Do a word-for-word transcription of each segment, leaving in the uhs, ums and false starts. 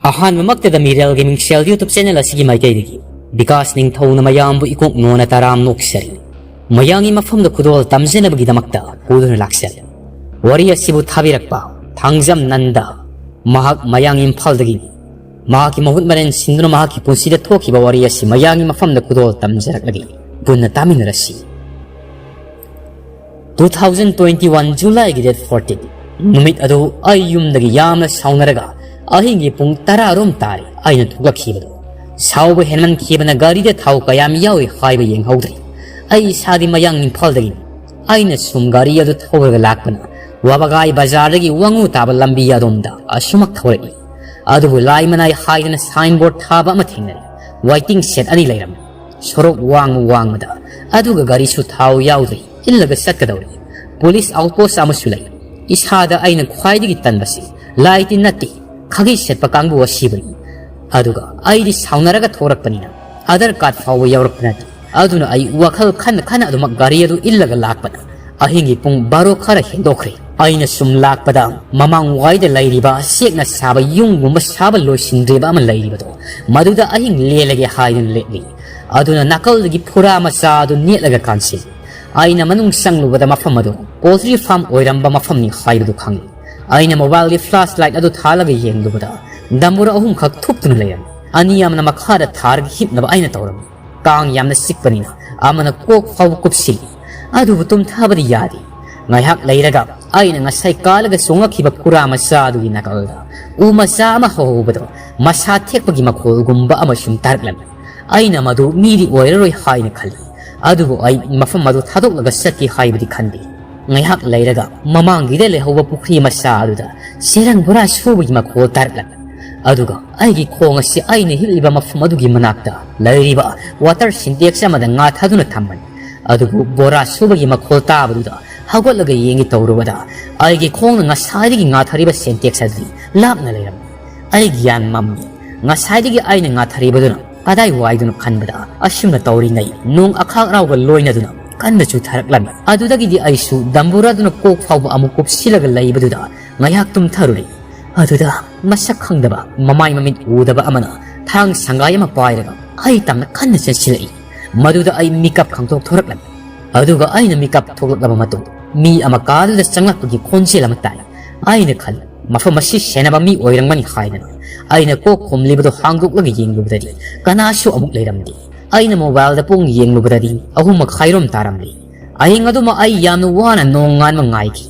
ꯑꯍꯥꯟꯕꯃꯛꯇꯗ ꯃꯤꯔꯦꯜꯒꯤ ꯃꯤꯡꯁꯦꯜ YouTube channel ꯑꯁꯤꯒꯤ ꯃꯥꯏꯀꯩꯗꯒꯤ ꯕꯤꯀꯥꯁ ꯅꯤꯡꯊꯧꯅ ꯃꯌꯥꯝꯕꯨ ꯏꯀꯣꯛ ꯅꯣꯟꯅ ꯇꯔꯥꯝ ꯅꯣꯛꯆꯔꯤ꯫ ꯃꯌꯥꯡꯒꯤ ꯃꯐꯝꯗ ꯈꯨꯗꯣꯜ ꯇꯝꯖꯅꯕꯒꯤꯗꯃꯛꯇ ꯄꯨꯗꯨꯅ ꯂꯥꯛꯆꯔꯤ꯫ ꯋꯥꯔꯤ ꯑꯁꯤꯕꯨ ꯊꯥꯕꯤꯔꯛꯄ ꯊꯥꯡꯖꯝ ꯅꯟꯗ, ꯃꯍꯥꯛ ꯃꯌꯥꯡ ꯏꯝꯐꯥꯜꯗꯒꯤꯅꯤ꯫ ꯃꯍꯥꯛꯀꯤ ꯃꯍꯨꯠ ꯃꯔꯦꯟ ꯁꯤꯟꯗꯨꯅ ꯃꯍꯥꯛꯀꯤ ꯄꯨꯟꯁꯤꯗ ꯊꯣꯛꯈꯤꯕ ꯋꯥꯔꯤ ꯑꯁꯤ ꯃꯌꯥꯡꯒꯤ ꯃꯐꯝꯗ ꯈꯨꯗꯣꯜ ꯇꯝꯖꯔꯛꯂꯒꯦ꯫ ꯄꯨꯟꯅ ꯇꯥꯃꯤꯟꯅꯔꯁꯤ꯫ Two thousand twenty one Julyꯒꯤ date fourteen ꯅꯨꯃꯤꯠ ꯑꯗꯨ ꯑꯩ ꯌꯨꯝꯗꯒꯤ ꯌꯥꯝꯅ ꯁꯥꯎꯅꯔꯒ ꯑꯍꯤꯡꯒꯤ ꯄꯨꯡ ꯇꯔꯥ ꯔꯣꯝ ꯇꯥꯔꯦ ꯑꯩꯅ ꯊꯣꯛꯂꯛꯈꯤꯕꯗꯨ꯫ ꯁꯥꯎꯕ ꯍꯦꯟꯃꯟꯈꯤꯕꯅ ꯒꯥꯔꯤꯗ ꯊꯥꯎ ꯀꯌꯥꯝ ꯌꯥꯎꯏ ꯍꯥꯏꯕ ꯌꯦꯡꯍꯧꯗ꯭ꯔꯦ꯫ ꯑꯩ ꯏꯁꯥꯗꯤ ꯃꯌꯥꯡ ꯏꯝꯐꯥꯜꯗꯒꯤꯅꯤ꯫ ꯑꯩꯅ ꯁꯨꯝ ꯒꯥꯔꯤ ꯑꯗꯨ ꯊꯧꯔꯒ ꯂꯥꯛꯄꯅ ꯋꯥꯕꯒꯥꯏ ꯕꯖꯥꯔꯗꯒꯤ ꯋꯥꯉꯨ ꯇꯥꯕ ꯂꯝꯕꯤ ꯑꯗꯣꯝꯗ ꯑꯁꯨꯃꯛ ꯊꯧꯔꯛꯏ꯫ ꯑꯗꯨꯕꯨ ꯂꯥꯏ ꯃꯅꯥꯏ ꯍꯥꯏꯗꯅ signboard ꯊꯥꯕ ꯑꯃ ꯊꯦꯡꯅꯔꯦ꯫ Waiting shed ꯑꯅꯤ ꯂꯩꯔꯝꯃꯤ꯫ ꯁꯣꯔꯣꯛ ꯋꯥꯡꯃ ꯋꯥꯡꯃꯗ, ꯑꯗꯨꯒ ꯒꯥꯔꯤꯁꯨ ꯊꯥꯎ ꯌꯥꯎꯗ꯭ꯔꯤ, ꯏꯜꯂꯒ ꯆꯠꯀꯗꯧꯔꯤ꯫ Police outpost ꯑꯃꯁꯨ ꯂꯩ꯫ ꯏꯁꯥꯗ ꯑꯩꯅ ꯈ꯭ꯋꯥꯏꯗꯒꯤ ꯇꯟꯕꯁꯤ ꯂꯥꯏꯇꯤ ꯅꯠꯇꯦ, ꯈꯥꯒꯩ ꯁꯦꯠꯄ ꯀꯥꯡꯕꯨ ꯑꯁꯤꯕꯨꯅꯤ꯫ ꯑꯗꯨꯒ ꯑꯩꯗꯤ ꯁꯥꯎꯅꯔꯒ ꯊꯣꯔꯛꯄꯅꯤꯅ Aadhaar card ꯐꯥꯎꯕ ꯌꯥꯎꯔꯛꯄ ꯅꯠꯇꯦ꯫ ꯑꯗꯨꯅ ꯑꯩ ꯋꯥꯈꯜ ꯈꯟꯅ ꯈꯟꯅ ꯑꯗꯨꯃꯛ ꯒꯥꯔꯤ ꯑꯗꯨ ꯏꯜꯂꯒ ꯂꯥꯛꯄꯗ ꯑꯍꯤꯡꯒꯤ ꯄꯨꯡ ꯕꯥꯔꯣ ꯈꯔ ꯍꯦꯟꯗꯣꯛꯈ꯭ꯔꯦ꯫ ꯑꯩꯅ ꯁꯨꯝ ꯂꯥꯛꯄꯗ ꯃꯃꯥꯡ ꯋꯥꯏꯗ ꯂꯩꯔꯤꯕ ꯆꯦꯛꯅ ꯁꯥꯕ ꯌꯨꯝꯒꯨꯝꯕ ꯁꯥꯕ ꯂꯣꯏꯁꯤꯟꯗ꯭ꯔꯤꯕ ꯑꯃ ꯂꯩꯔꯤꯕꯗꯣ, ꯃꯗꯨꯗ ꯑꯍꯤꯡ ꯂꯦꯜꯂꯒꯦ ꯍꯥꯏꯗꯨꯅ ꯂꯦꯞꯂꯤ꯫ ꯑꯗꯨꯅ ꯅꯥꯀꯜꯗꯒꯤ ꯐꯨꯔꯥ ꯃꯆꯥ ꯑꯗꯨ ꯅꯦꯠꯂꯒ ꯀꯥꯟꯁꯤꯜꯂꯤ꯫ ꯑꯩꯅ ꯃꯅꯨꯡ ꯆꯪꯂꯨꯕꯗ ꯃꯐꯝ ꯑꯗꯨ poultry farm ꯑꯣꯏꯔꯝꯕ ꯃꯐꯝꯅꯤ ꯍꯥꯏꯕꯗꯨ ꯈꯪꯂꯤ꯫ ꯑꯩꯅ mobileꯒꯤ flashlight ꯑꯗꯨ ꯊꯥꯜꯂꯒ ꯌꯦꯡꯂꯨꯕꯗ ꯗꯝꯕꯨꯔ ꯑꯍꯨꯝꯈꯛ ꯊꯨꯞꯇꯨꯅ ꯂꯩꯔꯝꯃꯤ꯫ ꯑꯅꯤ ꯑꯃꯅ ꯃꯈꯥꯗ ꯊꯥꯔꯒ ꯍꯤꯞꯅꯕ ꯑꯩꯅ ꯇꯧꯔꯝꯃꯤ꯫ ꯀꯥꯡ ꯌꯥꯝꯅ ꯆꯤꯛꯄꯅꯤꯅ ꯑꯃꯅ ꯀꯣꯛ ꯐꯥꯎꯕ ꯀꯨꯞꯁꯤꯜꯂꯤ꯫ ꯑꯗꯨꯕꯨ ꯇꯨꯝꯊꯕꯗꯤ ꯌꯥꯗꯦ꯫ ꯉꯥꯏꯍꯥꯛ ꯂꯩꯔꯒ ꯑꯩꯅ ꯉꯁꯥꯏ ꯀꯥꯜꯂꯒ ꯆꯣꯡꯂꯛꯈꯤꯕ ꯐꯨꯔꯥ ꯃꯆꯥ ꯑꯗꯨꯒꯤ ꯅꯥꯀꯜꯗ ꯎ ꯃꯆꯥ ꯑꯃ ꯍꯧꯍꯧꯕꯗꯣ ꯃꯁꯥ ꯊꯦꯛꯄꯒꯤ ꯃꯈꯣꯜꯒꯨꯝꯕ ꯑꯃꯁꯨꯝ ꯇꯥꯔꯛꯂꯝꯃꯤ꯫ ꯑꯩꯅ ꯃꯗꯨ ꯃꯤꯗꯤ ꯑꯣꯏꯔꯔꯣꯏ ꯍꯥꯏꯅ ꯈꯜꯂꯤ꯫ ꯑꯗꯨꯕꯨ ꯑꯩ ꯃꯐꯝ ꯑꯗꯨ ꯊꯥꯗꯣꯛꯂꯒ ꯆꯠꯀꯦ ꯍꯥꯏꯕꯗꯤ ꯈꯟꯗꯦ꯫ ꯉꯥꯏꯍꯥꯛ ꯂꯩꯔꯒ ꯃꯃꯥꯡꯒꯤꯗ ꯂꯩꯍꯧꯕ ꯄꯨꯈ꯭ꯔꯤ ꯃꯆꯥ ꯑꯗꯨꯗ ꯆꯦꯔꯪ ꯕꯣꯔꯥ ꯁꯨꯕꯒꯤ ꯃꯈꯣꯜ ꯇꯥꯔꯛꯂꯝꯃꯤ꯫ ꯑꯗꯨꯒ ꯑꯩꯒꯤ ꯈꯣꯡ ꯑꯁꯤ ꯑꯩꯅ ꯍꯤꯞꯂꯤꯕ ꯃꯐꯝ ꯑꯗꯨꯒꯤ ꯃꯅꯥꯛꯇ ꯂꯩꯔꯤꯕ water syntex ꯑꯃꯗ ꯉꯥ ꯊꯥꯗꯨꯅ ꯊꯝꯕꯅꯤ꯫ ꯑꯗꯨꯕꯨ ꯕꯣꯔꯥ ꯁꯨꯕꯒꯤ ꯃꯈꯣꯜ ꯇꯥꯕꯗꯨꯗ ꯍꯧꯒꯠꯂꯒ ꯌꯦꯡꯒꯦ ꯇꯧꯔꯨꯕꯗ ꯑꯩꯒꯤ ꯈꯣꯡꯅ ꯉꯁꯥꯏꯗꯒꯤ ꯉꯥꯊꯔꯤꯕ syntex ꯑꯗꯨꯗꯤ ꯂꯥꯞꯅ ꯂꯩꯔꯝꯃꯤ꯫ ꯑꯩ ꯒ꯭ꯌꯥꯟ ꯃꯝꯃꯤ꯫ ꯉꯁꯥꯏꯗꯒꯤ ꯑꯩꯅ ꯉꯥꯊꯔꯤꯕꯗꯨꯅ ꯀꯗꯥꯏ ꯋꯥꯏꯗꯅꯣ ꯈꯟꯕꯗ ꯑꯁꯨꯝꯅ ꯇꯧꯔꯤꯉꯩ ꯅꯣꯡ ꯑꯈꯥꯛ ꯑꯔꯥꯎꯒ ꯂꯣꯏꯅꯗꯨꯅ ꯀꯟꯅ ꯆꯨꯊꯔꯛꯂꯝꯃꯤ꯫ ꯑꯗꯨꯗꯒꯤꯗꯤ ꯑꯩꯁꯨ ꯗꯝꯕꯨꯔꯥꯗꯨꯅ ꯀꯣꯛ ꯐꯥꯎꯕ ꯑꯃꯨꯛ ꯀꯨꯞꯁꯤꯜꯂꯒ ꯂꯩꯕꯗꯨꯗ ꯉꯥꯏꯍꯥꯛ ꯇꯨꯝꯊꯔꯨꯔꯦ꯫ ꯑꯗꯨꯗ ꯃꯁꯛ ꯈꯪꯗꯕ, ꯃꯃꯥꯏ ꯃꯃꯤꯠ ꯎꯗꯕ ꯑꯃꯅ ꯊꯥꯡ ꯁꯪꯒꯥꯏ ꯑꯃ ꯄꯥꯏꯔꯒ ꯑꯩ ꯇꯝꯅ ꯀꯟꯅ ꯆꯦꯟꯁꯤꯜꯂꯛꯏ꯫ ꯃꯗꯨꯗ ꯑꯩ ꯃꯤꯀꯞ ꯈꯪꯊꯣꯛ ꯊꯣꯔꯛꯂꯝꯃꯤ꯫ ꯑꯗꯨꯒ ꯑꯩꯅ ꯃꯤꯀꯞ ꯊꯣꯛꯂꯛꯂꯕ ꯃꯇꯨꯡ, ꯃꯤ ꯑꯃ ꯀꯥꯗꯨꯗ ꯆꯪꯂꯛꯄꯒꯤ ꯈꯣꯟꯖꯦꯜ ꯑꯃ ꯇꯥꯏ꯫ ꯑꯩꯅ ꯈꯜꯂꯤ, ꯃꯐꯝ ꯑꯁꯤ ꯁꯦꯟꯅꯕ ꯃꯤ ꯑꯣꯏꯔꯝꯒꯅꯤ ꯍꯥꯏꯗꯅ꯫ ꯑꯩꯅ ꯀꯣꯛ ꯈꯨꯝꯂꯤꯕꯗꯨ ꯍꯥꯡꯗꯣꯛꯂꯒ ꯌꯦꯡꯂꯨꯕꯗꯗꯤ ꯀꯅꯥꯁꯨ ꯑꯃꯨꯛ ꯂꯩꯔꯝꯗꯦ꯫ ꯑꯩꯅ ꯃꯣꯕꯥꯏꯜꯗ ꯄꯨꯡ ꯌꯦꯡꯂꯨꯕꯗꯗꯤ ꯑꯍꯨꯝ ꯃꯈꯥꯏꯔꯣꯝ ꯇꯥꯔꯝꯂꯤ꯫ ꯑꯍꯤꯡ ꯑꯗꯨꯃ ꯑꯩ ꯌꯥꯝꯅ ꯋꯥꯅ ꯅꯣꯡꯉꯥꯟꯕ ꯉꯥꯏꯈꯤ꯫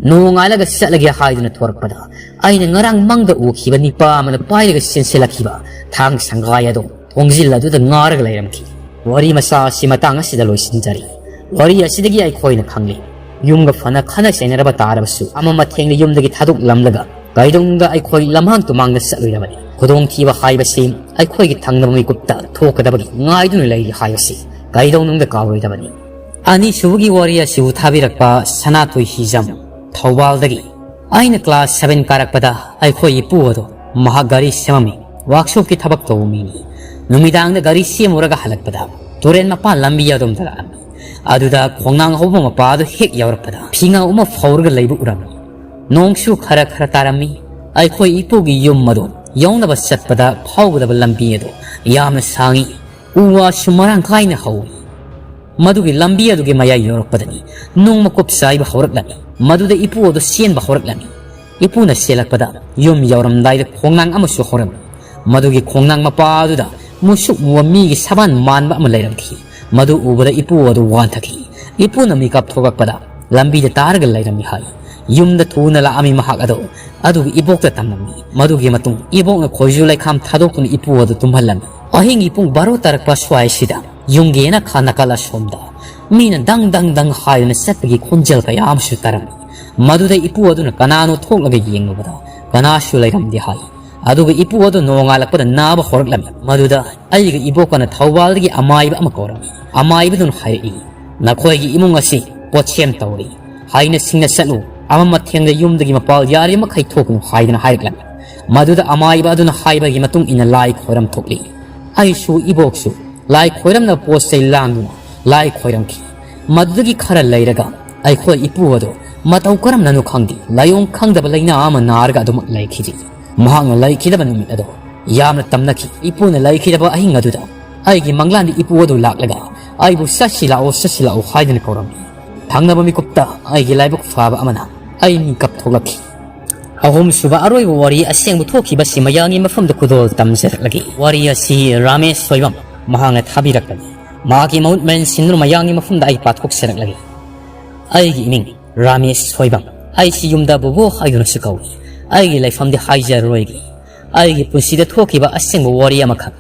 ꯅꯣꯡꯉꯥꯜꯂꯒ ꯆꯠꯂꯒꯦ ꯍꯥꯏꯗꯨꯅ ꯊꯣꯔꯛꯄꯗ, ꯑꯩꯅ ꯉꯔꯥꯡ ꯃꯪꯗ ꯎꯈꯤꯕ ꯅꯤꯄꯥ ꯑꯃꯅ ꯄꯥꯏꯔꯒ ꯆꯦꯟꯁꯤꯜꯂꯛꯈꯤꯕ ꯊꯥꯡ ꯁꯪꯒꯥꯏ ꯑꯗꯨ ꯊꯣꯡꯖꯤꯜ ꯑꯗꯨꯗ ꯉꯥꯔꯒ ꯂꯩꯔꯝꯈꯤ꯫ ꯋꯥꯔꯤ ꯃꯆꯥ ꯑꯁꯤ ꯃꯇꯥꯡ ꯑꯁꯤꯗ ꯂꯣꯏꯁꯤꯟꯖꯔꯤ꯫ ꯋꯥꯔꯤ ꯑꯁꯤꯗꯒꯤ ꯑꯩꯈꯣꯏꯅ ꯈꯪꯂꯤ, ꯌꯨꯝꯒ ꯐꯅ ꯈꯠꯅ ꯆꯩꯅꯔꯕ ꯇꯥꯔꯕꯁꯨ, ꯑꯃ ꯃꯊꯦꯡꯅ ꯌꯨꯝꯗꯒꯤ ꯊꯥꯗꯣꯛꯂꯝꯂꯒ ꯀꯩꯗꯧꯅꯨꯡꯗ ꯑꯩꯈꯣꯏ ꯂꯝꯍꯥꯡ ꯇꯨꯃꯥꯡꯗ ꯆꯠꯂꯣꯏꯗꯕꯅꯤ꯫ ꯈꯨꯗꯣꯡꯊꯤꯕ ꯍꯥꯏꯕꯁꯤ ꯑꯩꯈꯣꯏꯒꯤ ꯊꯪꯅꯕ ꯃꯤꯀꯨꯞꯇ ꯊꯣꯛꯀꯗꯕꯒꯤ ꯉꯥꯏꯗꯨꯅ ꯂꯩꯔꯤ ꯍꯥꯏꯕꯁꯤ ꯀꯩꯗꯧꯅꯨꯡꯗ ꯀꯥꯎꯔꯣꯏꯗꯕꯅꯤ꯫ ꯑꯅꯤꯁꯨꯕꯒꯤ ꯋꯥꯔꯤ ꯑꯁꯤꯕꯨ ꯊꯥꯕꯤꯔꯛꯄ ꯁꯅꯥꯊꯣꯏ ꯍꯤꯖꯝ, ꯊꯧꯕꯥꯜꯗꯒꯤ꯫ ꯑꯩꯅ ꯀ꯭ꯂꯥꯁ ꯁꯚꯦꯟ ꯀꯥꯔꯛꯄꯗ ꯑꯩꯈꯣꯏ ꯏꯄꯨ ꯑꯗꯣ ꯃꯍꯥꯛ ꯒꯥꯔꯤ ꯁꯦꯝꯃꯝꯃꯤ, ꯋꯥꯛꯁꯣꯞꯀꯤ ꯊꯕꯛ ꯇꯧꯕ ꯃꯤꯅꯤ꯫ ꯅꯨꯃꯤꯗꯥꯡꯗ ꯒꯥꯔꯤ ꯁꯦꯝꯃꯨꯔꯒ ꯍꯜꯂꯛꯄꯗ ꯇꯨꯔꯦꯟ ꯃꯄꯥꯟ ꯂꯝꯕꯤ ꯑꯗꯣꯝꯗ ꯂꯥꯛꯑꯝꯃꯤ꯫ ꯑꯗꯨꯗ ꯈꯣꯡꯅꯥꯡ ꯍꯧꯕ ꯃꯄꯥ ꯑꯗꯨ ꯍꯦꯛ ꯌꯧꯔꯛꯄꯗ ꯐꯤꯉꯥ ꯑꯃ ꯐꯧꯔꯒ ꯂꯩꯕ ꯎꯔꯝꯃꯤ꯫ ꯅꯣꯡꯁꯨ ꯈꯔ ꯈꯔ ꯇꯥꯔꯝꯃꯤ꯫ ꯑꯩꯈꯣꯏ ꯏꯄꯨꯒꯤ ꯌꯨꯝ ꯑꯗꯨ ꯌꯧꯅꯕ ꯆꯠꯄꯗ ꯐꯥꯎꯒꯗꯕ ꯂꯝꯕꯤ ꯑꯗꯨ ꯌꯥꯝꯅ ꯁꯥꯡꯏ꯫ ꯎ ꯋꯥꯁꯨ ꯃꯔꯥꯡ ꯀꯥꯏꯅ ꯍꯧꯏ꯫ ꯃꯗꯨꯒꯤ ꯂꯝꯕꯤ ꯑꯗꯨꯒꯤ ꯃꯌꯥꯏ ꯌꯧꯔꯛꯄꯗꯅꯤ ꯅꯨꯡ ꯃꯀꯨꯞ ꯆꯥꯏꯕ ꯍꯧꯔꯛꯂꯝꯃꯤ꯫ ꯃꯗꯨꯗ ꯏꯄꯨ ꯑꯗꯨ ꯆꯦꯟꯕ ꯍꯧꯔꯛꯂꯝꯃꯤ꯫ ꯏꯄꯨꯅ ꯆꯦꯜꯂꯛꯄꯗ ꯌꯨꯝ ꯌꯧꯔꯝꯗꯥꯏꯗ ꯈꯣꯡꯅꯥꯡ ꯑꯃꯁꯨ ꯍꯧꯔꯝꯃꯤ꯫ ꯃꯗꯨꯒꯤ ꯈꯣꯡꯅꯥꯡ ꯃꯄꯥ ꯑꯗꯨꯗ ꯃꯨꯁꯨꯛ ꯃꯨꯕ ꯃꯤꯒꯤ ꯁꯕꯥꯟ ꯃꯥꯟꯕ ꯑꯃ ꯂꯩꯔꯝꯈꯤ꯫ ꯃꯗꯨ ꯎꯕꯗ ꯏꯄꯨ ꯑꯗꯨ ꯋꯥꯟꯊꯈꯤ꯫ ꯏꯄꯨꯅ ꯃꯤꯀꯞ ꯊꯣꯛꯂꯛꯄꯗ ꯂꯝꯕꯤꯗ ꯇꯥꯔꯒ ꯂꯩꯔꯝꯃꯤ ꯍꯥꯏ꯫ ꯌꯨꯝꯗ ꯊꯨꯅ ꯂꯥꯛꯑꯝꯃꯤ ꯃꯍꯥꯛ ꯑꯗꯣ꯫ ꯑꯗꯨꯒ ꯏꯕꯣꯛꯇ ꯇꯝꯂꯝꯃꯤ꯫ ꯃꯗꯨꯒꯤ ꯃꯇꯨꯡ ꯏꯕꯣꯛꯅ ꯈꯣꯏꯖꯨ ꯂꯩꯈꯥꯝ ꯊꯥꯗꯣꯛꯇꯨꯅ ꯏꯄꯨ ꯑꯗꯨ ꯇꯨꯝꯍꯜꯂꯝꯃꯤ꯫ ꯑꯍꯤꯡꯒꯤ ꯄꯨꯡ ꯕꯥꯔꯣ ꯇꯥꯔꯛꯄ ꯁ꯭ꯋꯥꯏꯁꯤꯗ ꯌꯨꯝꯒꯤ ꯅꯥꯀꯜ ꯅꯥꯀꯜ ꯑꯁꯣꯝꯗ ꯃꯤꯅ ꯗꯪ ꯗꯪ ꯗꯪ ꯍꯥꯏꯗꯨꯅ ꯆꯠꯄꯒꯤ ꯈꯣꯟꯖꯦꯜ ꯀꯌꯥ ꯑꯃꯁꯨ ꯇꯥꯔꯝꯃꯤ꯫ ꯃꯗꯨꯗ ꯏꯄꯨ ꯑꯗꯨꯅ ꯀꯅꯥꯅꯣ ꯊꯣꯛꯂꯒ ꯌꯦꯡꯂꯨꯕꯗ ꯀꯅꯥꯁꯨ ꯂꯩꯔꯝꯗꯦ ꯍꯥꯏ꯫ ꯑꯗꯨꯒ ꯏꯄꯨ ꯑꯗꯨ ꯅꯣꯡꯉꯥꯜꯂꯛꯄꯗ ꯅꯥꯕ ꯍꯧꯔꯛꯂꯝꯃꯤ꯫ ꯃꯗꯨꯗ ꯑꯩꯒ ꯏꯕꯣꯛꯀꯅ ꯊꯧꯕꯥꯜꯗꯒꯤ ꯑꯃꯥꯏꯕ ꯑꯃ ꯀꯧꯔꯝꯃꯤ꯫ ꯑꯃꯥꯏꯕꯗꯨꯅ ꯍꯥꯏꯔꯛꯏ, "ꯅꯈꯣꯏꯒꯤ ꯏꯃꯨꯡ ꯑꯁꯤ ꯄꯣꯠꯁꯦꯝ ꯇꯧꯔꯤ꯫ ꯍꯥꯏꯅ ꯁꯤꯡꯅ ꯆꯠꯂꯨ, ꯑꯃ ꯃꯊꯦꯡꯗ ꯌꯨꯝꯗꯒꯤ ꯃꯄꯥꯜ ꯌꯥꯔꯤꯕ ꯃꯈꯩ ꯊꯣꯛꯀꯅꯨ" ꯍꯥꯏꯗꯅ ꯍꯥꯏꯔꯛꯂꯝꯃꯤ꯫ ꯃꯗꯨꯗ ꯑꯃꯥꯏꯕ ꯑꯗꯨꯅ ꯍꯥꯏꯕꯒꯤ ꯃꯇꯨꯡ ꯏꯟꯅ ꯂꯥꯏ ꯈꯣꯏꯔꯝ ꯊꯣꯛꯂꯤ꯫ ꯑꯩꯁꯨ ꯏꯕꯣꯛꯁꯨ ꯂꯥꯏ ꯈꯣꯏꯔꯝꯅꯕ ꯄꯣꯠ ꯆꯩ ꯂꯥꯡꯗꯨꯅ ꯂꯥꯏ ꯈꯣꯏꯔꯝꯈꯤ꯫ ꯃꯗꯨꯗꯒꯤ ꯈꯔ ꯂꯩꯔꯒ ꯑꯩꯈꯣꯏ ꯏꯄꯨ ꯑꯗꯨ ꯃꯇꯧ ꯀꯔꯝꯅꯅꯣ ꯈꯪꯗꯦ, ꯂꯥꯏꯑꯣꯡ ꯈꯪꯗꯕ ꯂꯥꯏꯅꯥ ꯑꯃ ꯅꯥꯔꯒ ꯑꯗꯨꯃꯛ ꯂꯩꯈꯤꯗꯦ꯫ ꯃꯍꯥꯛꯅ ꯂꯩꯈꯤꯗꯕ ꯅꯨꯃꯤꯠ ꯑꯗꯣ ꯌꯥꯝꯅ ꯇꯝꯅꯈꯤ꯫ ꯏꯄꯨꯅ ꯂꯩꯈꯤꯗꯕ ꯑꯍꯤꯡ ꯑꯗꯨꯗ ꯑꯩꯒꯤ ꯃꯪꯂꯥꯟꯗ ꯏꯄꯨ ꯑꯗꯨ ꯂꯥꯛꯂꯒ ꯑꯩꯕꯨ "ꯆꯠꯁꯤ ꯂꯥꯛꯑꯣ, ꯆꯠꯁꯤ ꯂꯥꯛꯑꯣ" ꯍꯥꯏꯗꯨꯅ ꯀꯧꯔꯝꯃꯤ꯫ ꯊꯪꯅꯕ ꯃꯤꯀꯨꯞꯇ ꯑꯩꯒꯤ ꯂꯥꯏꯕꯛ ꯐꯕ ꯑꯃꯅ ꯑꯩ ꯃꯤꯀꯞ ꯊꯣꯛꯂꯛꯈꯤ꯫ ꯑꯍꯨꯝꯁꯨꯕ ꯑꯔꯣꯏꯕ ꯋꯥꯔꯤ ꯑꯁꯦꯡꯕ ꯊꯣꯛꯈꯤꯕꯁꯤ ꯃꯌꯥꯝꯒꯤ ꯃꯐꯝꯗ ꯈꯨꯗꯣꯜ ꯇꯝꯖꯔꯛꯂꯒꯦ꯫ ꯋꯥꯔꯤ ꯑꯁꯤ ꯔꯥꯃꯦꯁ ꯁꯣꯏꯕꯝ ꯃꯍꯥꯛꯅ ꯊꯥꯕꯤꯔꯛꯄꯅꯤ꯫ ꯃꯍꯥꯛꯀꯤ ꯃꯍꯨꯠ ꯃꯍꯩ ꯁꯤꯟꯗꯨꯅ ꯃꯌꯥꯝꯒꯤ ꯃꯐꯝꯗ ꯑꯩ ꯄꯥꯊꯣꯛꯆꯔꯛꯂꯒꯦ꯫ ꯑꯩꯒꯤ ꯏꯃꯤꯡ ꯔꯥꯃꯦꯁ ꯁꯣꯏꯕꯝ꯫ ꯑꯩꯁꯤ ꯌꯨꯝꯗ ꯕꯣꯕꯣ ꯍꯥꯏꯗꯨꯅꯁꯨ ꯀꯧꯏ꯫ ꯑꯩꯒꯤ ꯂꯩꯐꯝꯗꯤ ꯍꯥꯏꯖꯔꯔꯣꯏꯒꯦ꯫ ꯑꯩꯒꯤ ꯄꯨꯟꯁꯤꯗ ꯊꯣꯛꯈꯤꯕ ꯑꯁꯦꯡꯕ ꯋꯥꯔꯤ ꯑꯃꯈꯛ꯫